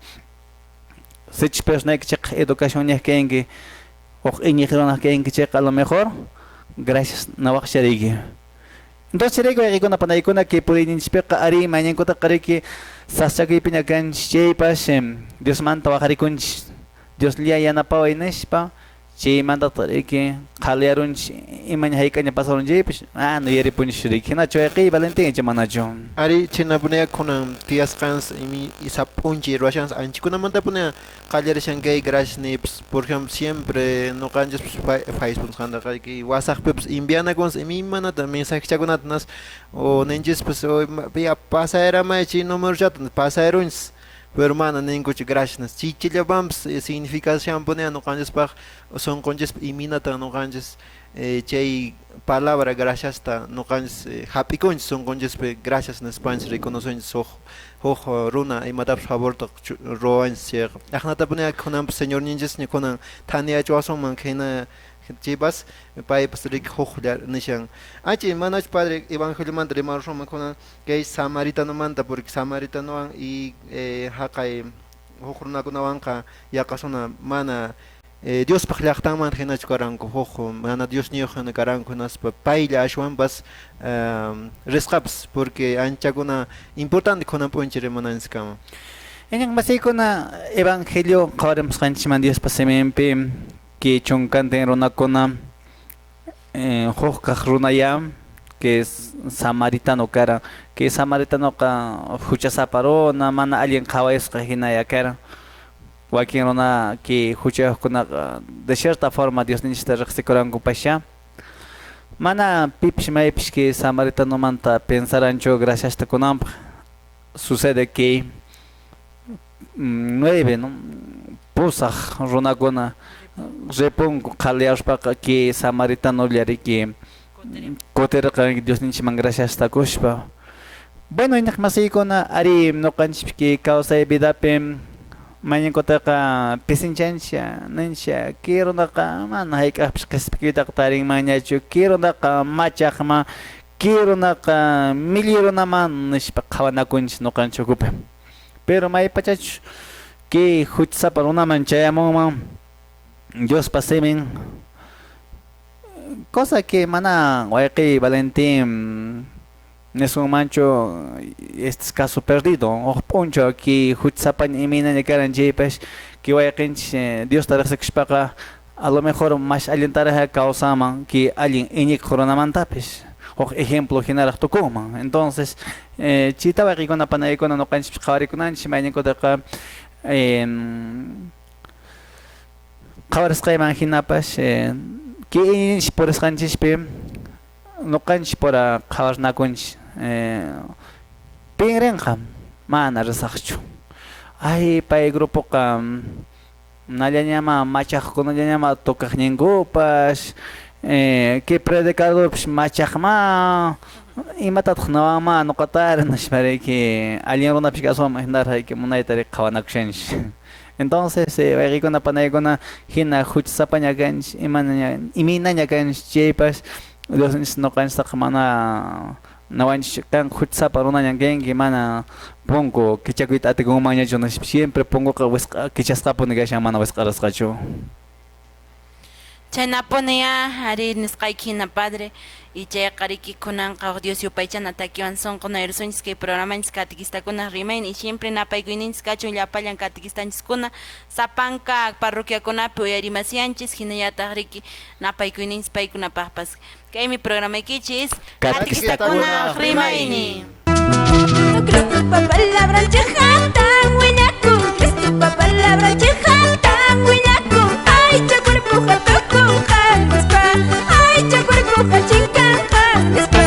sichus personayki chayqa educacionñaq kanki huk iñiq runaq kanki chayqa a lo mejor gracias nawaqchariyki. Entonces chayrayku wayqiykuna panaykuna kay puriyninchikpiqa ari mañankutaqa riki sasachakuypiña kanchik chaypas Diosmanta waqarikunchik Dioslla yanapaway nispa chaymantataq riki qhaliyarunchik imaña hayk'aña pasarun chaypish mana yuyaripunchik riki hinachu wayqiy Valentín icha manachu. Ari chhaynapunia kunan tiyasqansi imi p'unchay ruwashansi anchakunamantapuni qallarishan kay gracias niypas por ejemplo siempre nuqanchis Facebook nisqantaqa WhatsApppipas envianakunsi imaymanata mensajechakunata nas o ninchispas ya pasayramay chay numerochata pasayarunchis pero mana ninkuchu gracias nispa chaychallapanpas significacionpuni nuqanchispaq sunqunchispa imaynatan nuqanchis chay palabra graciasta nuqanchis hap'ikunchis sunqunchispi gracias nispanchis reconocenchis huk huk runa imatapas favorta ruwanchis chayqa aqnatapuni kunanpas señorninchisña kunan thaniyachiwasunman hina chaypas paypas riki huklla nishan ancha manachu padre evangeliomanta rimarusunman kunan kay samaritanomanta porque samaritanowan y haqay huk runakunawanqa yaqasuna mana Diospaq llaqtanmanta hinachu karanku huk mana Diosniyuq hina karanku hinaspa paylla ashwanpas risqapas porque anchakuna importante kunan p'unchay rimananchiskama. Iñiq masiykuna evangelio qhawarimusqanchikman Diospa siminpi kay chunkantin runakuna huk kaq runaya que es samaritano karan kay samaritanoqa huchasapa runa mana allin qhawayasqa hinaya karan wakin runa kay huchayuqkunaqa de cierta forma Diosninchikta riqsikuranku mana pipish maypish kay samaritanomanta pensaranchu graciasta kunanpaq sucede que 9 no pusaq runakuna ripunku qhaliyaspaqa kay samaritanolla riki kutirqan Diosninchikman graciasta kushpa. Bueno, iñiq masiykuna ari nuqanchik kay kawsay vidapi mañankutaqa pisinchanchik ninchik kay runaqa mana hayk'aqpis qispikuytaqa tarinmanñachu kay runaqa machaqman kay runaqa millay runaman nispa qhawanakunchik nuqanchik ukupi. Pero maypachachu kay huchasapa runaman chayamunman Diospa simin cosa que mana wayqiy Valentín nisunmanchu este es caso perdido huk p'unchaw kay huchasapaña imaynaña karan chaypas kay wayqinchik Diosta riqsikushpaqa a lo mejor mas allintaraq kawsanman kay allin iñikuq runamantapis huk ejemplo hinaraq tukunman. Entonces chayta wayqiykuna panaykuna nuqanchikpis qhawarikunanchik mayninkutaqa qhawarisqayman hinapas kay iñinchik purisqanchikpi nuqanchik pura qhawarinakunchik pin rinqa mana risaqchu ay pay grupoqa nallañama machaqkunallañama tocaqninkupas kay predicadorpis machaqma imatataq nawanma nuqatari nispariki allin runapis kaswanman hinaraq munayta qhawanakushanchik. Entonces wayqiykuna panaykuna hina huchasapaña kanchik imaynaña kanchik chaypas Diosninchik nuqanchiktaqa mana Nawanchis kan huchsapa runañan kanki mana punku kichakuyta atikunmanñachu nispa siempre punkuqa wisq'a kichasqapuni kashan mana wisq'arasqachu. Chaynapuni ya ari nisqayki hina padre y chayqa riki kunanqa Dios yupaychana takiwan sunqu nayrusunchis kay programanchis catequistakunaq rimaynin y siempre napaykuyninchis kachun llapallan catequistanchiskuna sapanka parroquiakunapi uyarimasianchis hinallataq riki napaykuyninchis paykunapaqpas kaymi programaykichis Catequistakunaq rimaynin. Cristopa palabra chejatan willakun Cristopa palabra chejatan willakun aycha cuerpoqa tukunqa nispa aycha cuerpoqa chinkanqa nispa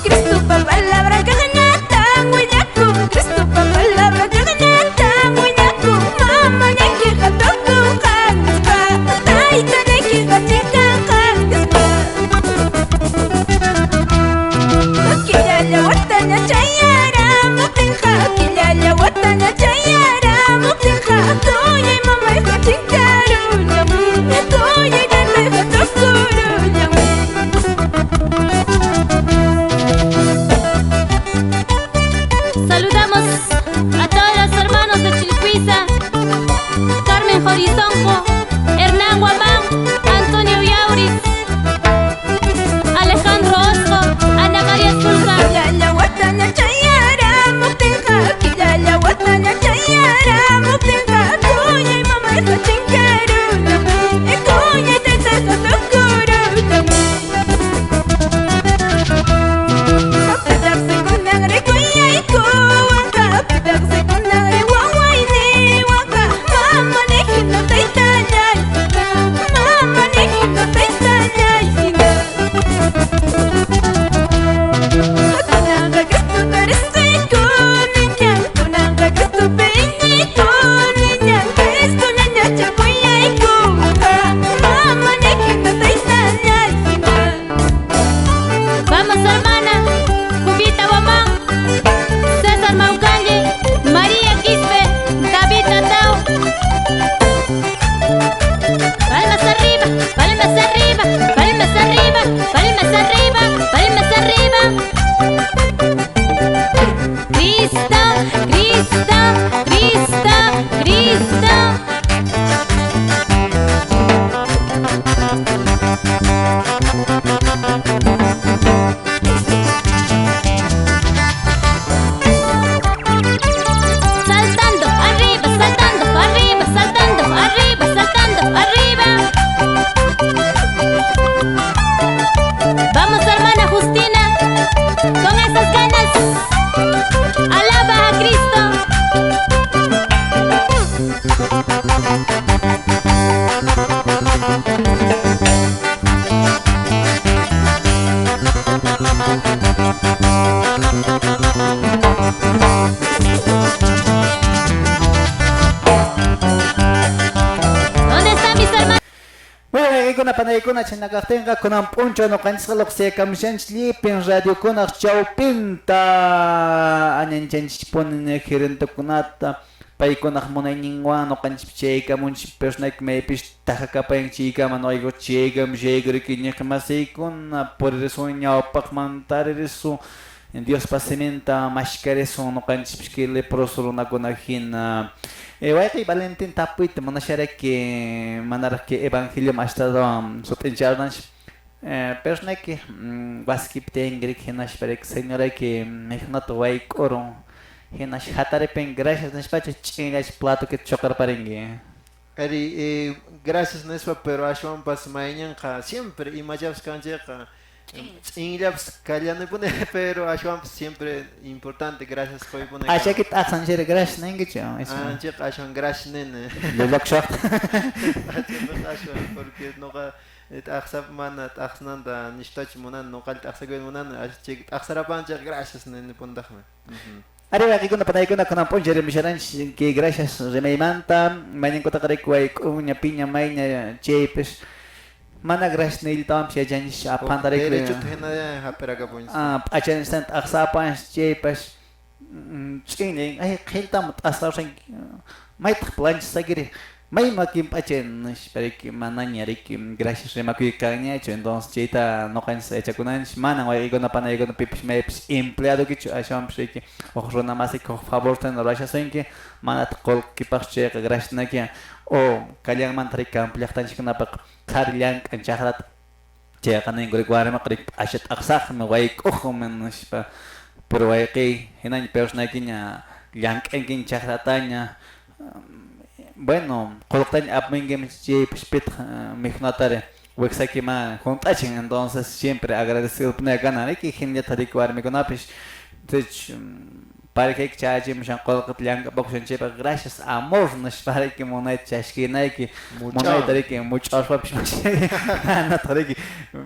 Cristopa palabra kaqñatan willakun Cristopa palabra kaqñatan willakun mama ñaykiqa tukunqa nispa tayta ñaykiqa chinkanqa nispa Killalla wataña chayaramuptinqa killalla wataña chayaramuptinqa tuyay mamayqa chinkaruñami tuyay taytayqa tukuruñami. Saludamos a todos los hermanos de Chilcuiza, Carmen Jorizonjo, Hernán Guamán, Antonio Yauris, Alejandro Osco, Ana María Zulca. Killalla wataña chayaramuptinqa killalla wataña chayaramuptinqa tuyay mamayqa chinkaruñami tuyay taytayqa tukuruñami. Pitaqsi kunanri kuyaykuwanqa pitaqsi kunanri wawayniwanqa mama nihina taytallay mama nihina taytallay hina. Kunanqa Cristo riqsikuniñan kunanqa Cristo iñikuniñan Cristo ñañacha kuyaykuwanqa mama nihina taytallay hina. Vamos hermana, Jubita Guamán, César Maucalle, María Quispe, David Atao. Palmas arriba, palmas arriba, palmas arriba, palmas arriba, palmas arriba. Cristo, Cristo, Cristo, Cristo. Saltando, arriba, saltando, arriba, saltando, arriba, saltando, arriba. Vamos hermana Justina, con esas ganas. Alaba a Cristo. ¿Dónde están mis hermanos? Bueno, waykikuna panaykuna chhaynakaqtinqa kunan p'unchaw ñuqanchisqa luqsiyakamushanchis llipin radiokunaq chawpinta añanchanchispuni gerentekunata paykunaq munayninwan ñuqanchis chaykamunchis personayki maypis tajakapayan chaykama ñuqayku chaykamushaykuriki ñiqmasiykuna puririsun ñawpaqman taririsun Diospa siminta mashkarisun ñuqanchispis kay leproso runakuna hina. Wayqiy Valentín tapuyta munasharayki manaraq kay evangelio ashtawan sut'incharunanchis personayki wasikipi tiyankirik hinaspariki señorayki mikhunata wayk'urun hinash hataripin gracias nispachu ch'inllachu platokita chuqarparinki. Ari, gracias nispa pero ashwanpas mayñanqa siempre imallapas kanchikqa ch'inllapas kallanipuni pero ashwanpas siempre importante gracias quypuni. Achaki t'aqsanchiri gracias ninkichu. Anchikqa ashwan gracias nini. Llullakushaqta. Ashwan porque nuqa t'aqsap mana t'aqsananta nishtachu munani nuqalla t'aqsakuyta munani chay t'aqsarapanchik gracias ninipuntaqmi. Ari waykikuna panaykuna kunan p'unchay rimasharanchis kay gracias rimaymanta mayninkuta riki wayk'uña piña mayña chaypis mana gracias niyllatawanpis yachanchis apantariki Derechuta hinalla hap'irakapunchis. P'achanchistanta t'aqsapanchis chaypas ch'inlla ay qhilltamu t'aqsarushanki maytaq planchisakiri May makin p'achay nispa riki manaña riki gracias rimakuy kanñachu entonces chayta ñuqanchis yachakunanchis manan wayqiykuna panaykuna pipis maypis empleadokichu aswanpis riki huk runa masiki huk favorta rurashasunki manataq qullqipaqchu chayqa gracias naki o kallanmanta riki campo llaqtanchikkunapaq qhari llank'an chaqrata chayqa ninku riki warmiqa riki p'acha t'aqsaqmi wayk'uqmi nispa pero wayqiy hinaña personaykiña llank'ankiña chaqrataña bueno, qullqitaña apamunkiman chaypis pitaq mikhunatari wiksaykiman hunt'achin entonces siempre agradecido kana riki hinallataq riki warmikunapis entonces parejayki chayachimushan qullqita llank'apakushan chaypaq gracias amor nispa riki munayta chashkinayki munayta riki much'aspapis manataq riki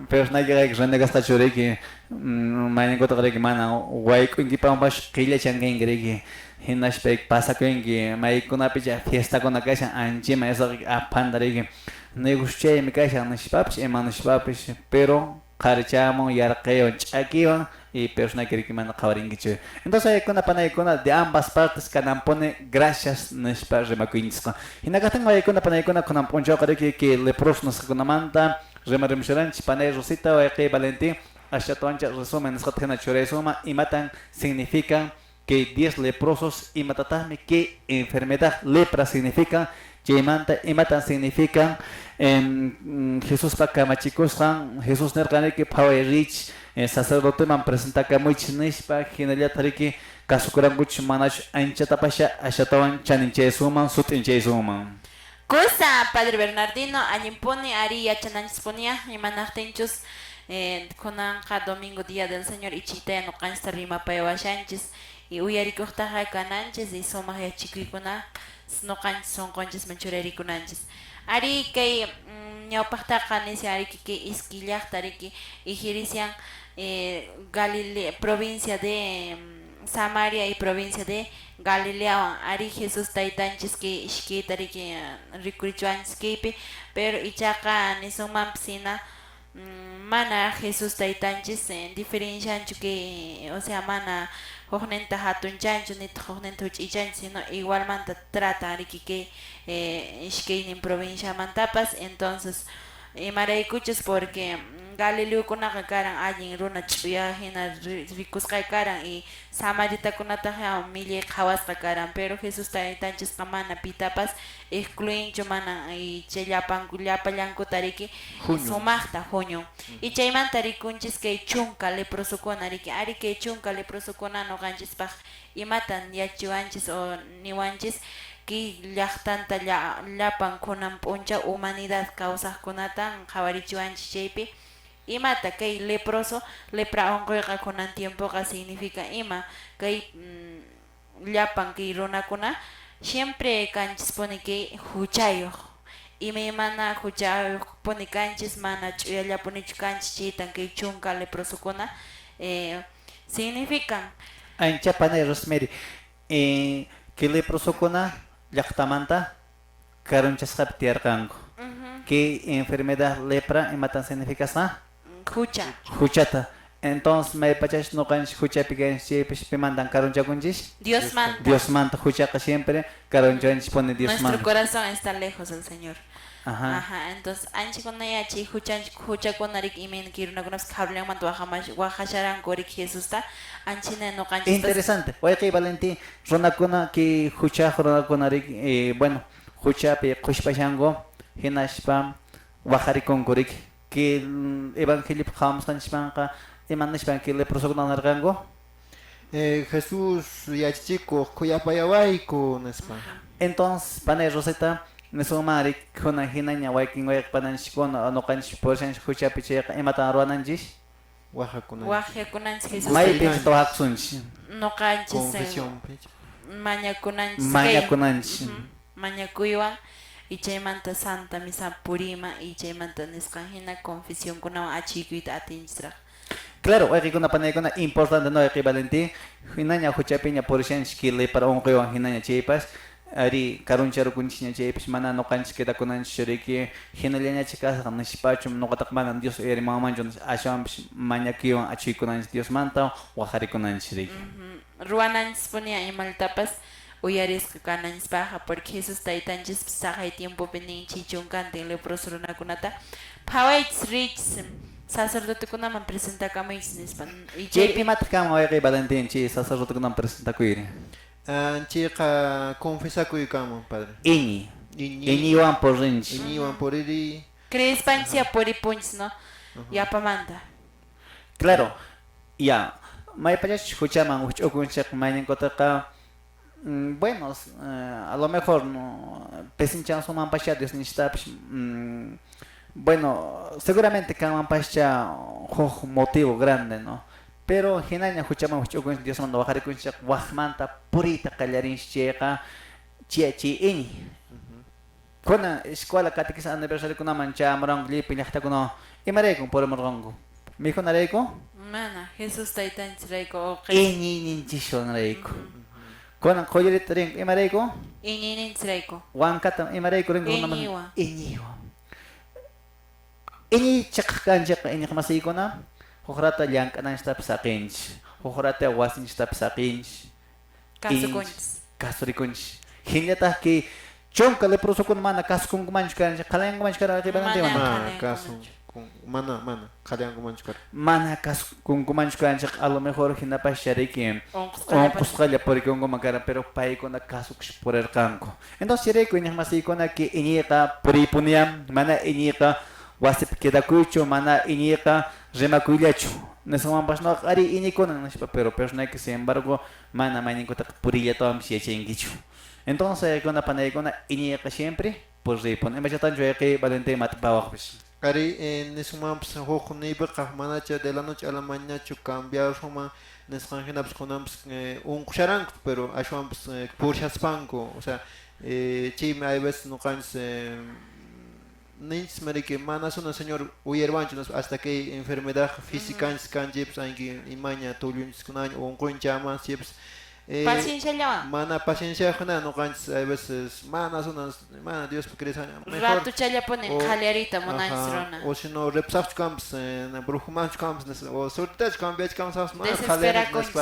personaykiqa renegasqachu riki mayninkutaq riki mana wayk'unkipanpas qillachankanki riki hinaspa pasakunki maykunapicha fiestakuna kashan anchima esaqa aphanta riki niguschaymi kashan nishpapis ima nishpapis pero qharichamun yarqaywan ch'akiwan y personayki riki mana qhawarinkichu entonces waykuna panaykuna de ambas partes kanampuni gracias nispa rimakuynchisqa hinakaqtin waykuna panaykuna kunan p'unchawqa riki kay leproso nisqakunamanta rimarimusharanchis panay Rosita wayqiy Valentín ashatawancha resumen nisqata hina churaysunman imatan significan que 10 leprosos imatataqmi que enfermedad lepra significa chaymanta imatan significan Jesuspa kamachikusqan Jesús nirqan riki phaway rich sacerdoteman presentakamuychis nispa hinallataq riki kasukurankuchus manachu anchatapasha ashatawan chaninchaysunman sut'inchaysunman. Kusa Padre Bernardino allinpuni ari yachananchispunia imanaqtinchus kunanqa domingo día del Señor ichitaya ñuqanchista rimapayawashanchis y uyarikuqtaqa kananchis y sumaq yachikuykuna ñuqanchis sunqunchisman churarikunanchis ari kay ñawpaqtaqa nisyan riki kay iski llaqta riki ijirisian Galilea provincia de Samaria y provincia de Galileawan ari Jesús taytanchis kay ishkayta riki rikurichiwanchis kaypi pero ichaqa nisunmanpis hina mana Jesús taytanchis diferencianchu kay o sea mana hukninta hatunchanchu nitaq hukninta huch'iychanchu sino igualmanta tratan riki kay ishkaynin provinciamantapas entonces imaraykuchus porque Galileokunaqa karan allin runa ch'uya hina rikusqa karan y samaritakunataqa millay qhawasqa karan pero Jesús taytanchisqa mana pitapas excluyinchu mana y chay llapanku llapallankuta riki sumaqta huñun y chaymanta rikunchis kay chunka leprosokuna riki ari kay chunka leprosokuna ñuqanchispaq imatan yachachiwanchis o niwanchis kay llaqtanta llapan kunan p'unchaw humanidad kawsaqkunatan qhawarichiwanchis chaypi imata kay leproso lepra unquyqa kunan tiempoqa significa ima kay llapan kay runakuna siempre kanchispuni kay huchayuq imaymana huchayuqpuni kanchis mana ch'uyallapunichu kanchis chaytan kay chunka leprosokuna significan ancha panay Rosemary kay leprosokuna llaqtamanta karunchasqapi tiyarqanku kay enfermedad lepra imatan significasqa hucha huchata entonces maypachachus ñuqanchis huchapi kanchis chaypis pimantan karunchakunchis Diosmanta Diosmanta huchaqa siempre karunchawanchis puni Diosmanta nuestro corazón está lejos del Señor. Ajá. Ajá, entonces anchikuna chay huchanchik huchakuna riki imayna kay runakunapas kharullanmanta waqasharanku riki Jesusta anchina ñuqanchis interesante wayqiy Valentín runakuna kay huchaq runakuna riki bueno huchapi qushpashanku hinaspa waqarikunku riki kay evangeliopi qhawamusqanchikmanqa ima nishpan kay leprosokuna nirqanku Jesús yachachikuq khuyapayawayku nispa entonces panay Rosita nisunman riki kunan hinaña waykin wayqa pananchiskuna ñuqanchis purishanchis huchapi chayqa imatan ruwananchis waqakunanchis waqyakunanchis Jesús maypichu waqakusunchis ñuqanchis confesión mañakunanchis mañakunanchis mañakuywan y chaymanta santa misa purima y chaymanta nisqan hina confesionkunawan achiykuyta atinchisraq. Claro, wayqikuna panaykuna importante no wayqi Valentín hinaña huchapiña purishanchis kay lepra unquywan hinaña chaypas ari karuncharukunchisña chaypis mana ñuqanchis quedakunanchis riki hinallañacha kasaq nishpachu ñuqataqa mana Dios uyarimanmanchu aswanpis mañakuywan achuykunanchis Diosmanta waqarikunanchis riki Ruwananchispuni imaltapas Uyarisqa kananchispaqqa, porque Jesus taytanchispas saqay tiempopi nin chay chunkantin leproso runakunata phawaychis riychis sacerdotekunaman presentakamuychis nispa. Y Chaypi imataq kanman wayqi Valentín chay sacerdotekunaman presentakuyri? Chayqa confesakuy kanman, padre. Iñi. Iñiywan purinchis. Iñiywan puriri. Creespanchis ya puripunchis, ¿no? Yapamanta. Claro, ya. Maypachachus huchaman huch'ukunchik mayninkuataqa, bueno, a lo mejor no pesinchansumanpascha Diosninchistapis, bueno, seguramente kanmanpascha huk motivo grande, ¿no? Pero hinaña huchaman huch'ukunchik Diosmanta waqarikunchik waqmanta puriyta qallarinchik chayqa chay iñi. Kunan escuela catequista aniversariokunaman chamuranku llipi llaqtakunawan imaraykun purimurqanku? Mikhunarayku? Mana, Jesus taytanchisrayku Iñiyninchiswanrayku. Kunan qullirita rinku imarayku? Iñiyninchisrayku. Wankata imarayku rinku? Iñiywan. Iñiywan. Iñiy chiqaq kanchikqa iñiqmasiykuna huk rata llank'ananchistapas saqinchis, huk rata wasinchistapas saqinchis. Kasukunchis. Kasurikunchis. Hinallataq kay chunka leprosokuna mana kasukunkumanchu karanchik, qhalankumanchu karan Mana mana mana qhallankumanchu karan. Mana kasukunkumanchu karanchik, a lo mejor hinapas chariki unqusqalla purikunkuman karan, pero paykuna kasukuspa purirqanku. Entonces chayrayku iñiqmasiykuna kay iñiyqa puriypuniyan, mana iñiyqa wasipi quedakuychu, mana iñiyqa rimakuyllachu. Nisqanmanpas noqa ari iñikunan nispa, pero personayki sin embargo mana mayninkutaqa puriyllatawanpis yachankichu. Entonces kuna panaykuna iñiyqa siempre puriypun. Imachatanchu wayqi Valentín mat'ipawaqpis? Ari nisqanmanpas huk niypiqa manacha de la noche a la mañanachu cambiarsunman nisqan hinapas kunanpas unqusharanku, pero ashwanpas purishaspanku, o sea, chaymi hay veces ñuqanchis ninchis mariki mana suna señor uyariwanchu hasta que enfermedad física kanchipis anki imaña tullunchiskunaña unqunchaman sipas pacienciallawan mana pacienciayuqna ñuqanchis hay veces mana suna mana Diospi creeshaña mejor ratuchallapuni qallariyta munanchis runa o si no reposaqchu kanpas brujumanchu kanpas o suertetachu cambiachkanpas mana desesperakunchis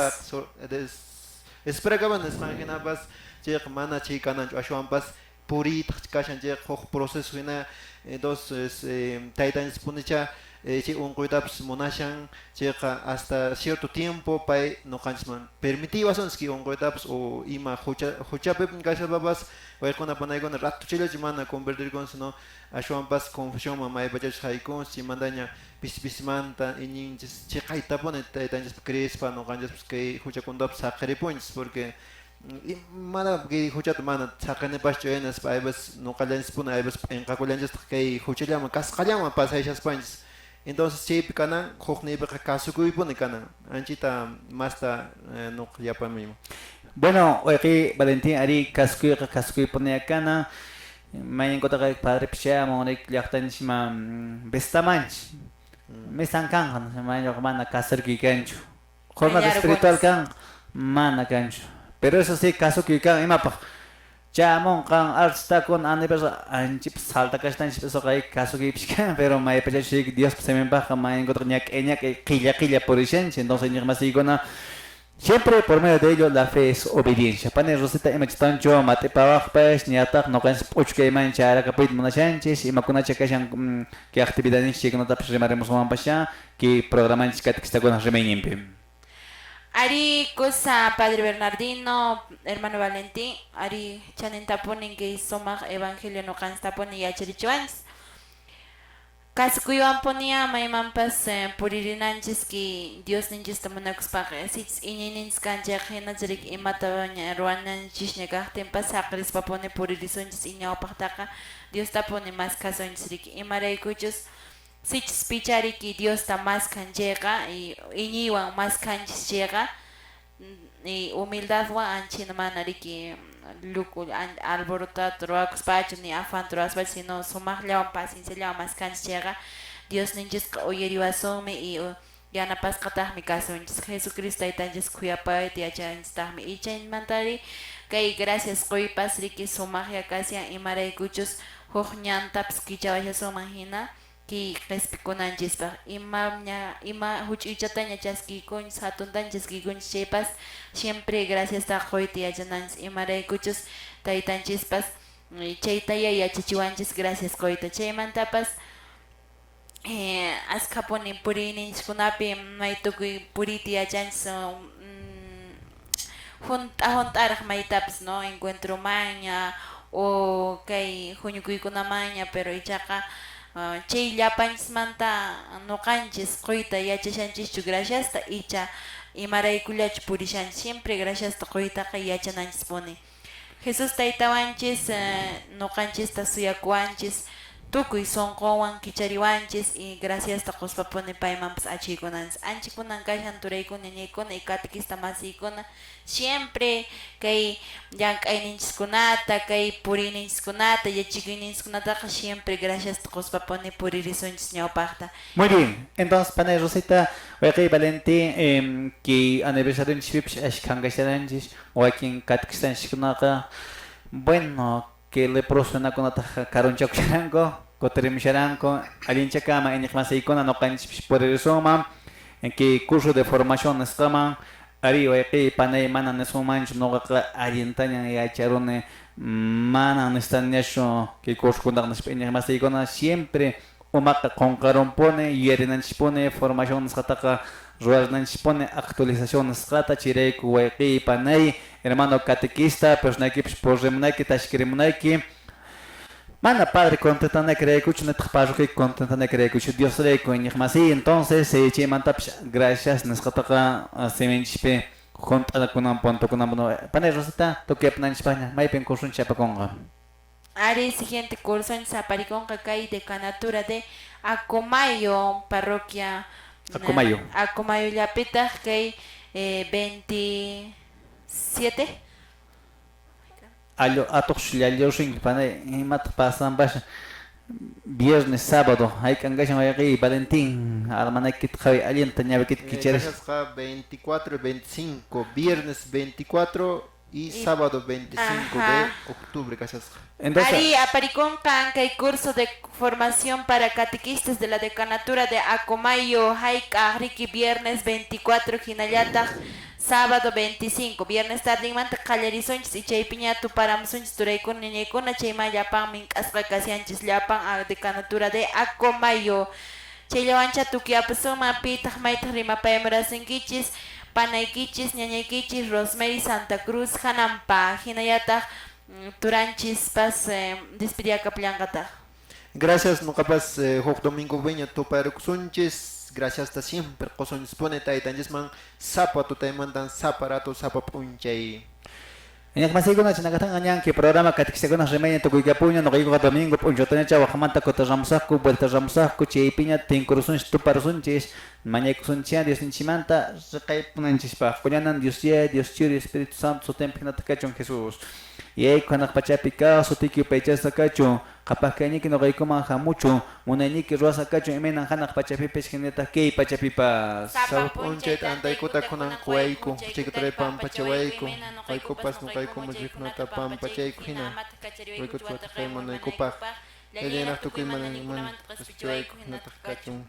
desesperakaman nisqan hinapas chayqa mana chay kananchu ashwanpas puriytaq kashan chayqa huk proceso hina. Entonces taytanchispunicha chay unquytapas munashan chayqa hasta cierto tiempo pay ñuqanchisman permitiwasunchis kay unquytapas o ima huchapi kashaspapas waykuna panaykuna ratuchallachu mana convertirkunchis, no ashwanpas confesionman maypachachus haykunchis chaymantaña pisi pisimanta iñinchis chiqaytapuni taytanchispi creespa ñuqanchispas kay huchakunatapas saqiripunchis, porque mana kay huchata mana saqinipaschu nispa hay veces ñuqallanchispuni hay veces p'inqakullanchistaq kay huchallaman kasqallaman pasayshaspanchis. Entonces chaypi kanan huk niypiqa kasukuypuni kanan anchita masta nuqa yapamiyman. Bueno, wayqi Valentín ari kasukuyqa kasukuypuni kanan. Mayninkutaqa padrepis chayamun rik llaqtanchisman vistamanchis. Misan kanqa mayninqa mana kasurkuy kanchu. Jornada espiritual kanqa mana kanchu. Pero eso sí, kasukuy kan imapaq chamunqan artistakuna aniversario anchipas saltakashtanchis esoqa kasukuypis kan, pero maypachachus Diospa siminpaqqa mayninkutaqa ñak'ay ñak'ay qilla qilla purishanchis. Entonces iñiqmasiykuna siempre por medio de ello la fe es obediencia. Pani Rosita imachitanchu mat'ipawaqpas ñataq ñuqanchis p'uchkayman charakapuyta munashanchis imakunacha kashan kay actividadninchis chaykunatapas rimarimusunmanpascha kay programanchis catequistakuna rimayninpi. Ari cosa Padre Bernardino, hermano Valentín, ari chanintapunin kay sumaq evangelio ñuqanchistapuni yacharichiwanchis. Kasukuywanpunia maymanpas puririnanchis kay Diosninchista munakuspaqa sichus iñiyninchis kanchayqa hinachari imata ruwananchisña kaqtinpas saqirispapuni puririsunchis ñawpaqtaqa Diostapuni maskhasunchis riki imaraykuchus sichus pichariki Diosta maskhan chayqa iñiywan maskhanchis chayqa y humildadwan anchina mana riki luku alborotata ruwakuspachu ni afanta ruwaspachu sino sumaqllawan pacienciallawan maskhanchis chayqa Diosninchisqa uyariwasunmi y yanapasqataqmi kasunchis. Jesucristo taytanchis khuyapayta yachanchistaqmi y chaymantari kay gracias quypas riki sumaqlla kashan imaraykuchus huk ñantapas kichawashasunman hina Kay qispikunanchispaq imaña ima huch'uychataña chaskiykunchis hatuntaña chaskiykunchis chaypas siempre graciasta quyta yachananchis imaraykuchus taytanchispas chaytaya yachachiwanchis gracias quyta chaymantapas askhapuni puriyninchiskunapi may tukuy puriyta yachanchis hunt'a hunt'araq maytapas no encuentromanña o kay huñukuykunamanña pero ichaqa chay llapanchismanta nuqanchis quyta yachashanchischu graciasta icha imaraykullachu purishanchis siempre graciasta quytaqa yachananchispuni Jesús taytawanchis nuqanchista suyakuwanchis tukuy sunqunwan kichariwanchis y graciasta quspapuni paymanpas achiykunanchis ancha kunan kashan turaykuna ñañaykuna y catequista masiykuna siempre kay llank'ayninchiskunata kay puriyninchiskunata yachakuyninchiskunataqa siempre graciasta quspapuni puririsunchis ñawpaqta. Muy bien, entonces panay Rosita, wayqi Valentín, kay aniversarionchispipas ashkhankasharanchis wakin catequistanchiskunaqa bueno que leproso runakunataqa karunchakusharanku kutirimusharanku allinchakama iñiqmasiykuna nuqanchispis puririsunman kay curso de formación nisqaman ari wayqi panay mana nisunmanchu nuqaqa allintañan yacharuni mana necesitaniñachu kay cursokunataqa nispa iñiqmasiykuna siempre umaqa qunqarunpuni yuyarinanchispuni formación nisqataqa ruwarinanchispuni actualización nisqata chayrayku wayqi panay hermano catequista personaykipas purrimunayki tashkirimunayki mana padre contentanakiraykuchu nitaq parroquia contentanakiraykuchu Diosrayku iñiqmasiy entonces chaymantapas gracias nisqataqa siminchispi hunt'anakunan puntukunan panay Rosita tukuy apananchispaqña maypin cursunchis apakunqa. Ari siguiente curso aparikunqa kay decanatura de Acomayo parroquia Acomayo. Acomayo llapitaq kay 27 Allo atuq llallusinki panay imataq pasanpas viernes sábado hayk'ankashan wayqiy Valentín almanaykita qhawi allinta ñawikita kicharis 24 y 25 viernes 24 y sábado 25 de octubre kashasqa. Entonces, ari aparikunqa kay curso de formación para catequistas de la decanatura de Acomayo hayk'aq riki viernes 24 hinallataq sábado 25 viernes tardinmanta qallarisunchis y chaypiña tuparamusunchis turaykuna ñañaykuna chayman llapan mink'asqa kashanchis llapan a decanatura de Acomayo chayllawancha tukuy pitaq maytaq rimapayamurasunkichis panaykichis ñañaykichis Rosemary Santa Cruz hanampa hinallataq turanchispas despediakapullanqataq. Gracias nuqapas huk domingo viña tuparukusunchis gracias hasta siempre qusunchispuni taytanchisman sapa tutaymantan sapa rato sapa p'unchay. Iñiqmasiykuna chinakatan añanki programa catequistakuna rimaynin tukuykapuña nuqaykuqa domingo p'unchawtañacha waqmanta kutiramusaqku vueltaramusaqku chaypiña tinkurusunchis tuparusunchis mañaykusunchis Diosninchikmanta riqaypunanchispaq qullanan Dios Yaya Dios Churi Espíritu Santo sutinpi hinataq kachun Jesús yayku hanaq pachapi kaq sutiyki yupaychasqa kachun qhapaq kayniyki nuqaykuman hamuchun munayniyki ruwasqa kachun imaynan hanaq pachapipis hinallataq kay pachapipas. Sapa p'unchay t'antaykuta kunan quwayku huchaykutari pampachawayku nuqaykupas nuqayku muchaykunata pampachayku hina rikuykuchu wataqaymunaykupaq llallinaq tukuy mana qhispichiwayku hinataq kachun.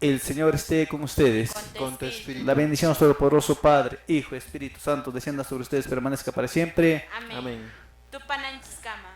El Señor esté con ustedes. Con tu espíritu. La bendición todopoderoso Padre, Hijo, Espíritu Santo, descienda sobre ustedes, permanezca para siempre. Amén. Amén. Tupananchiskama.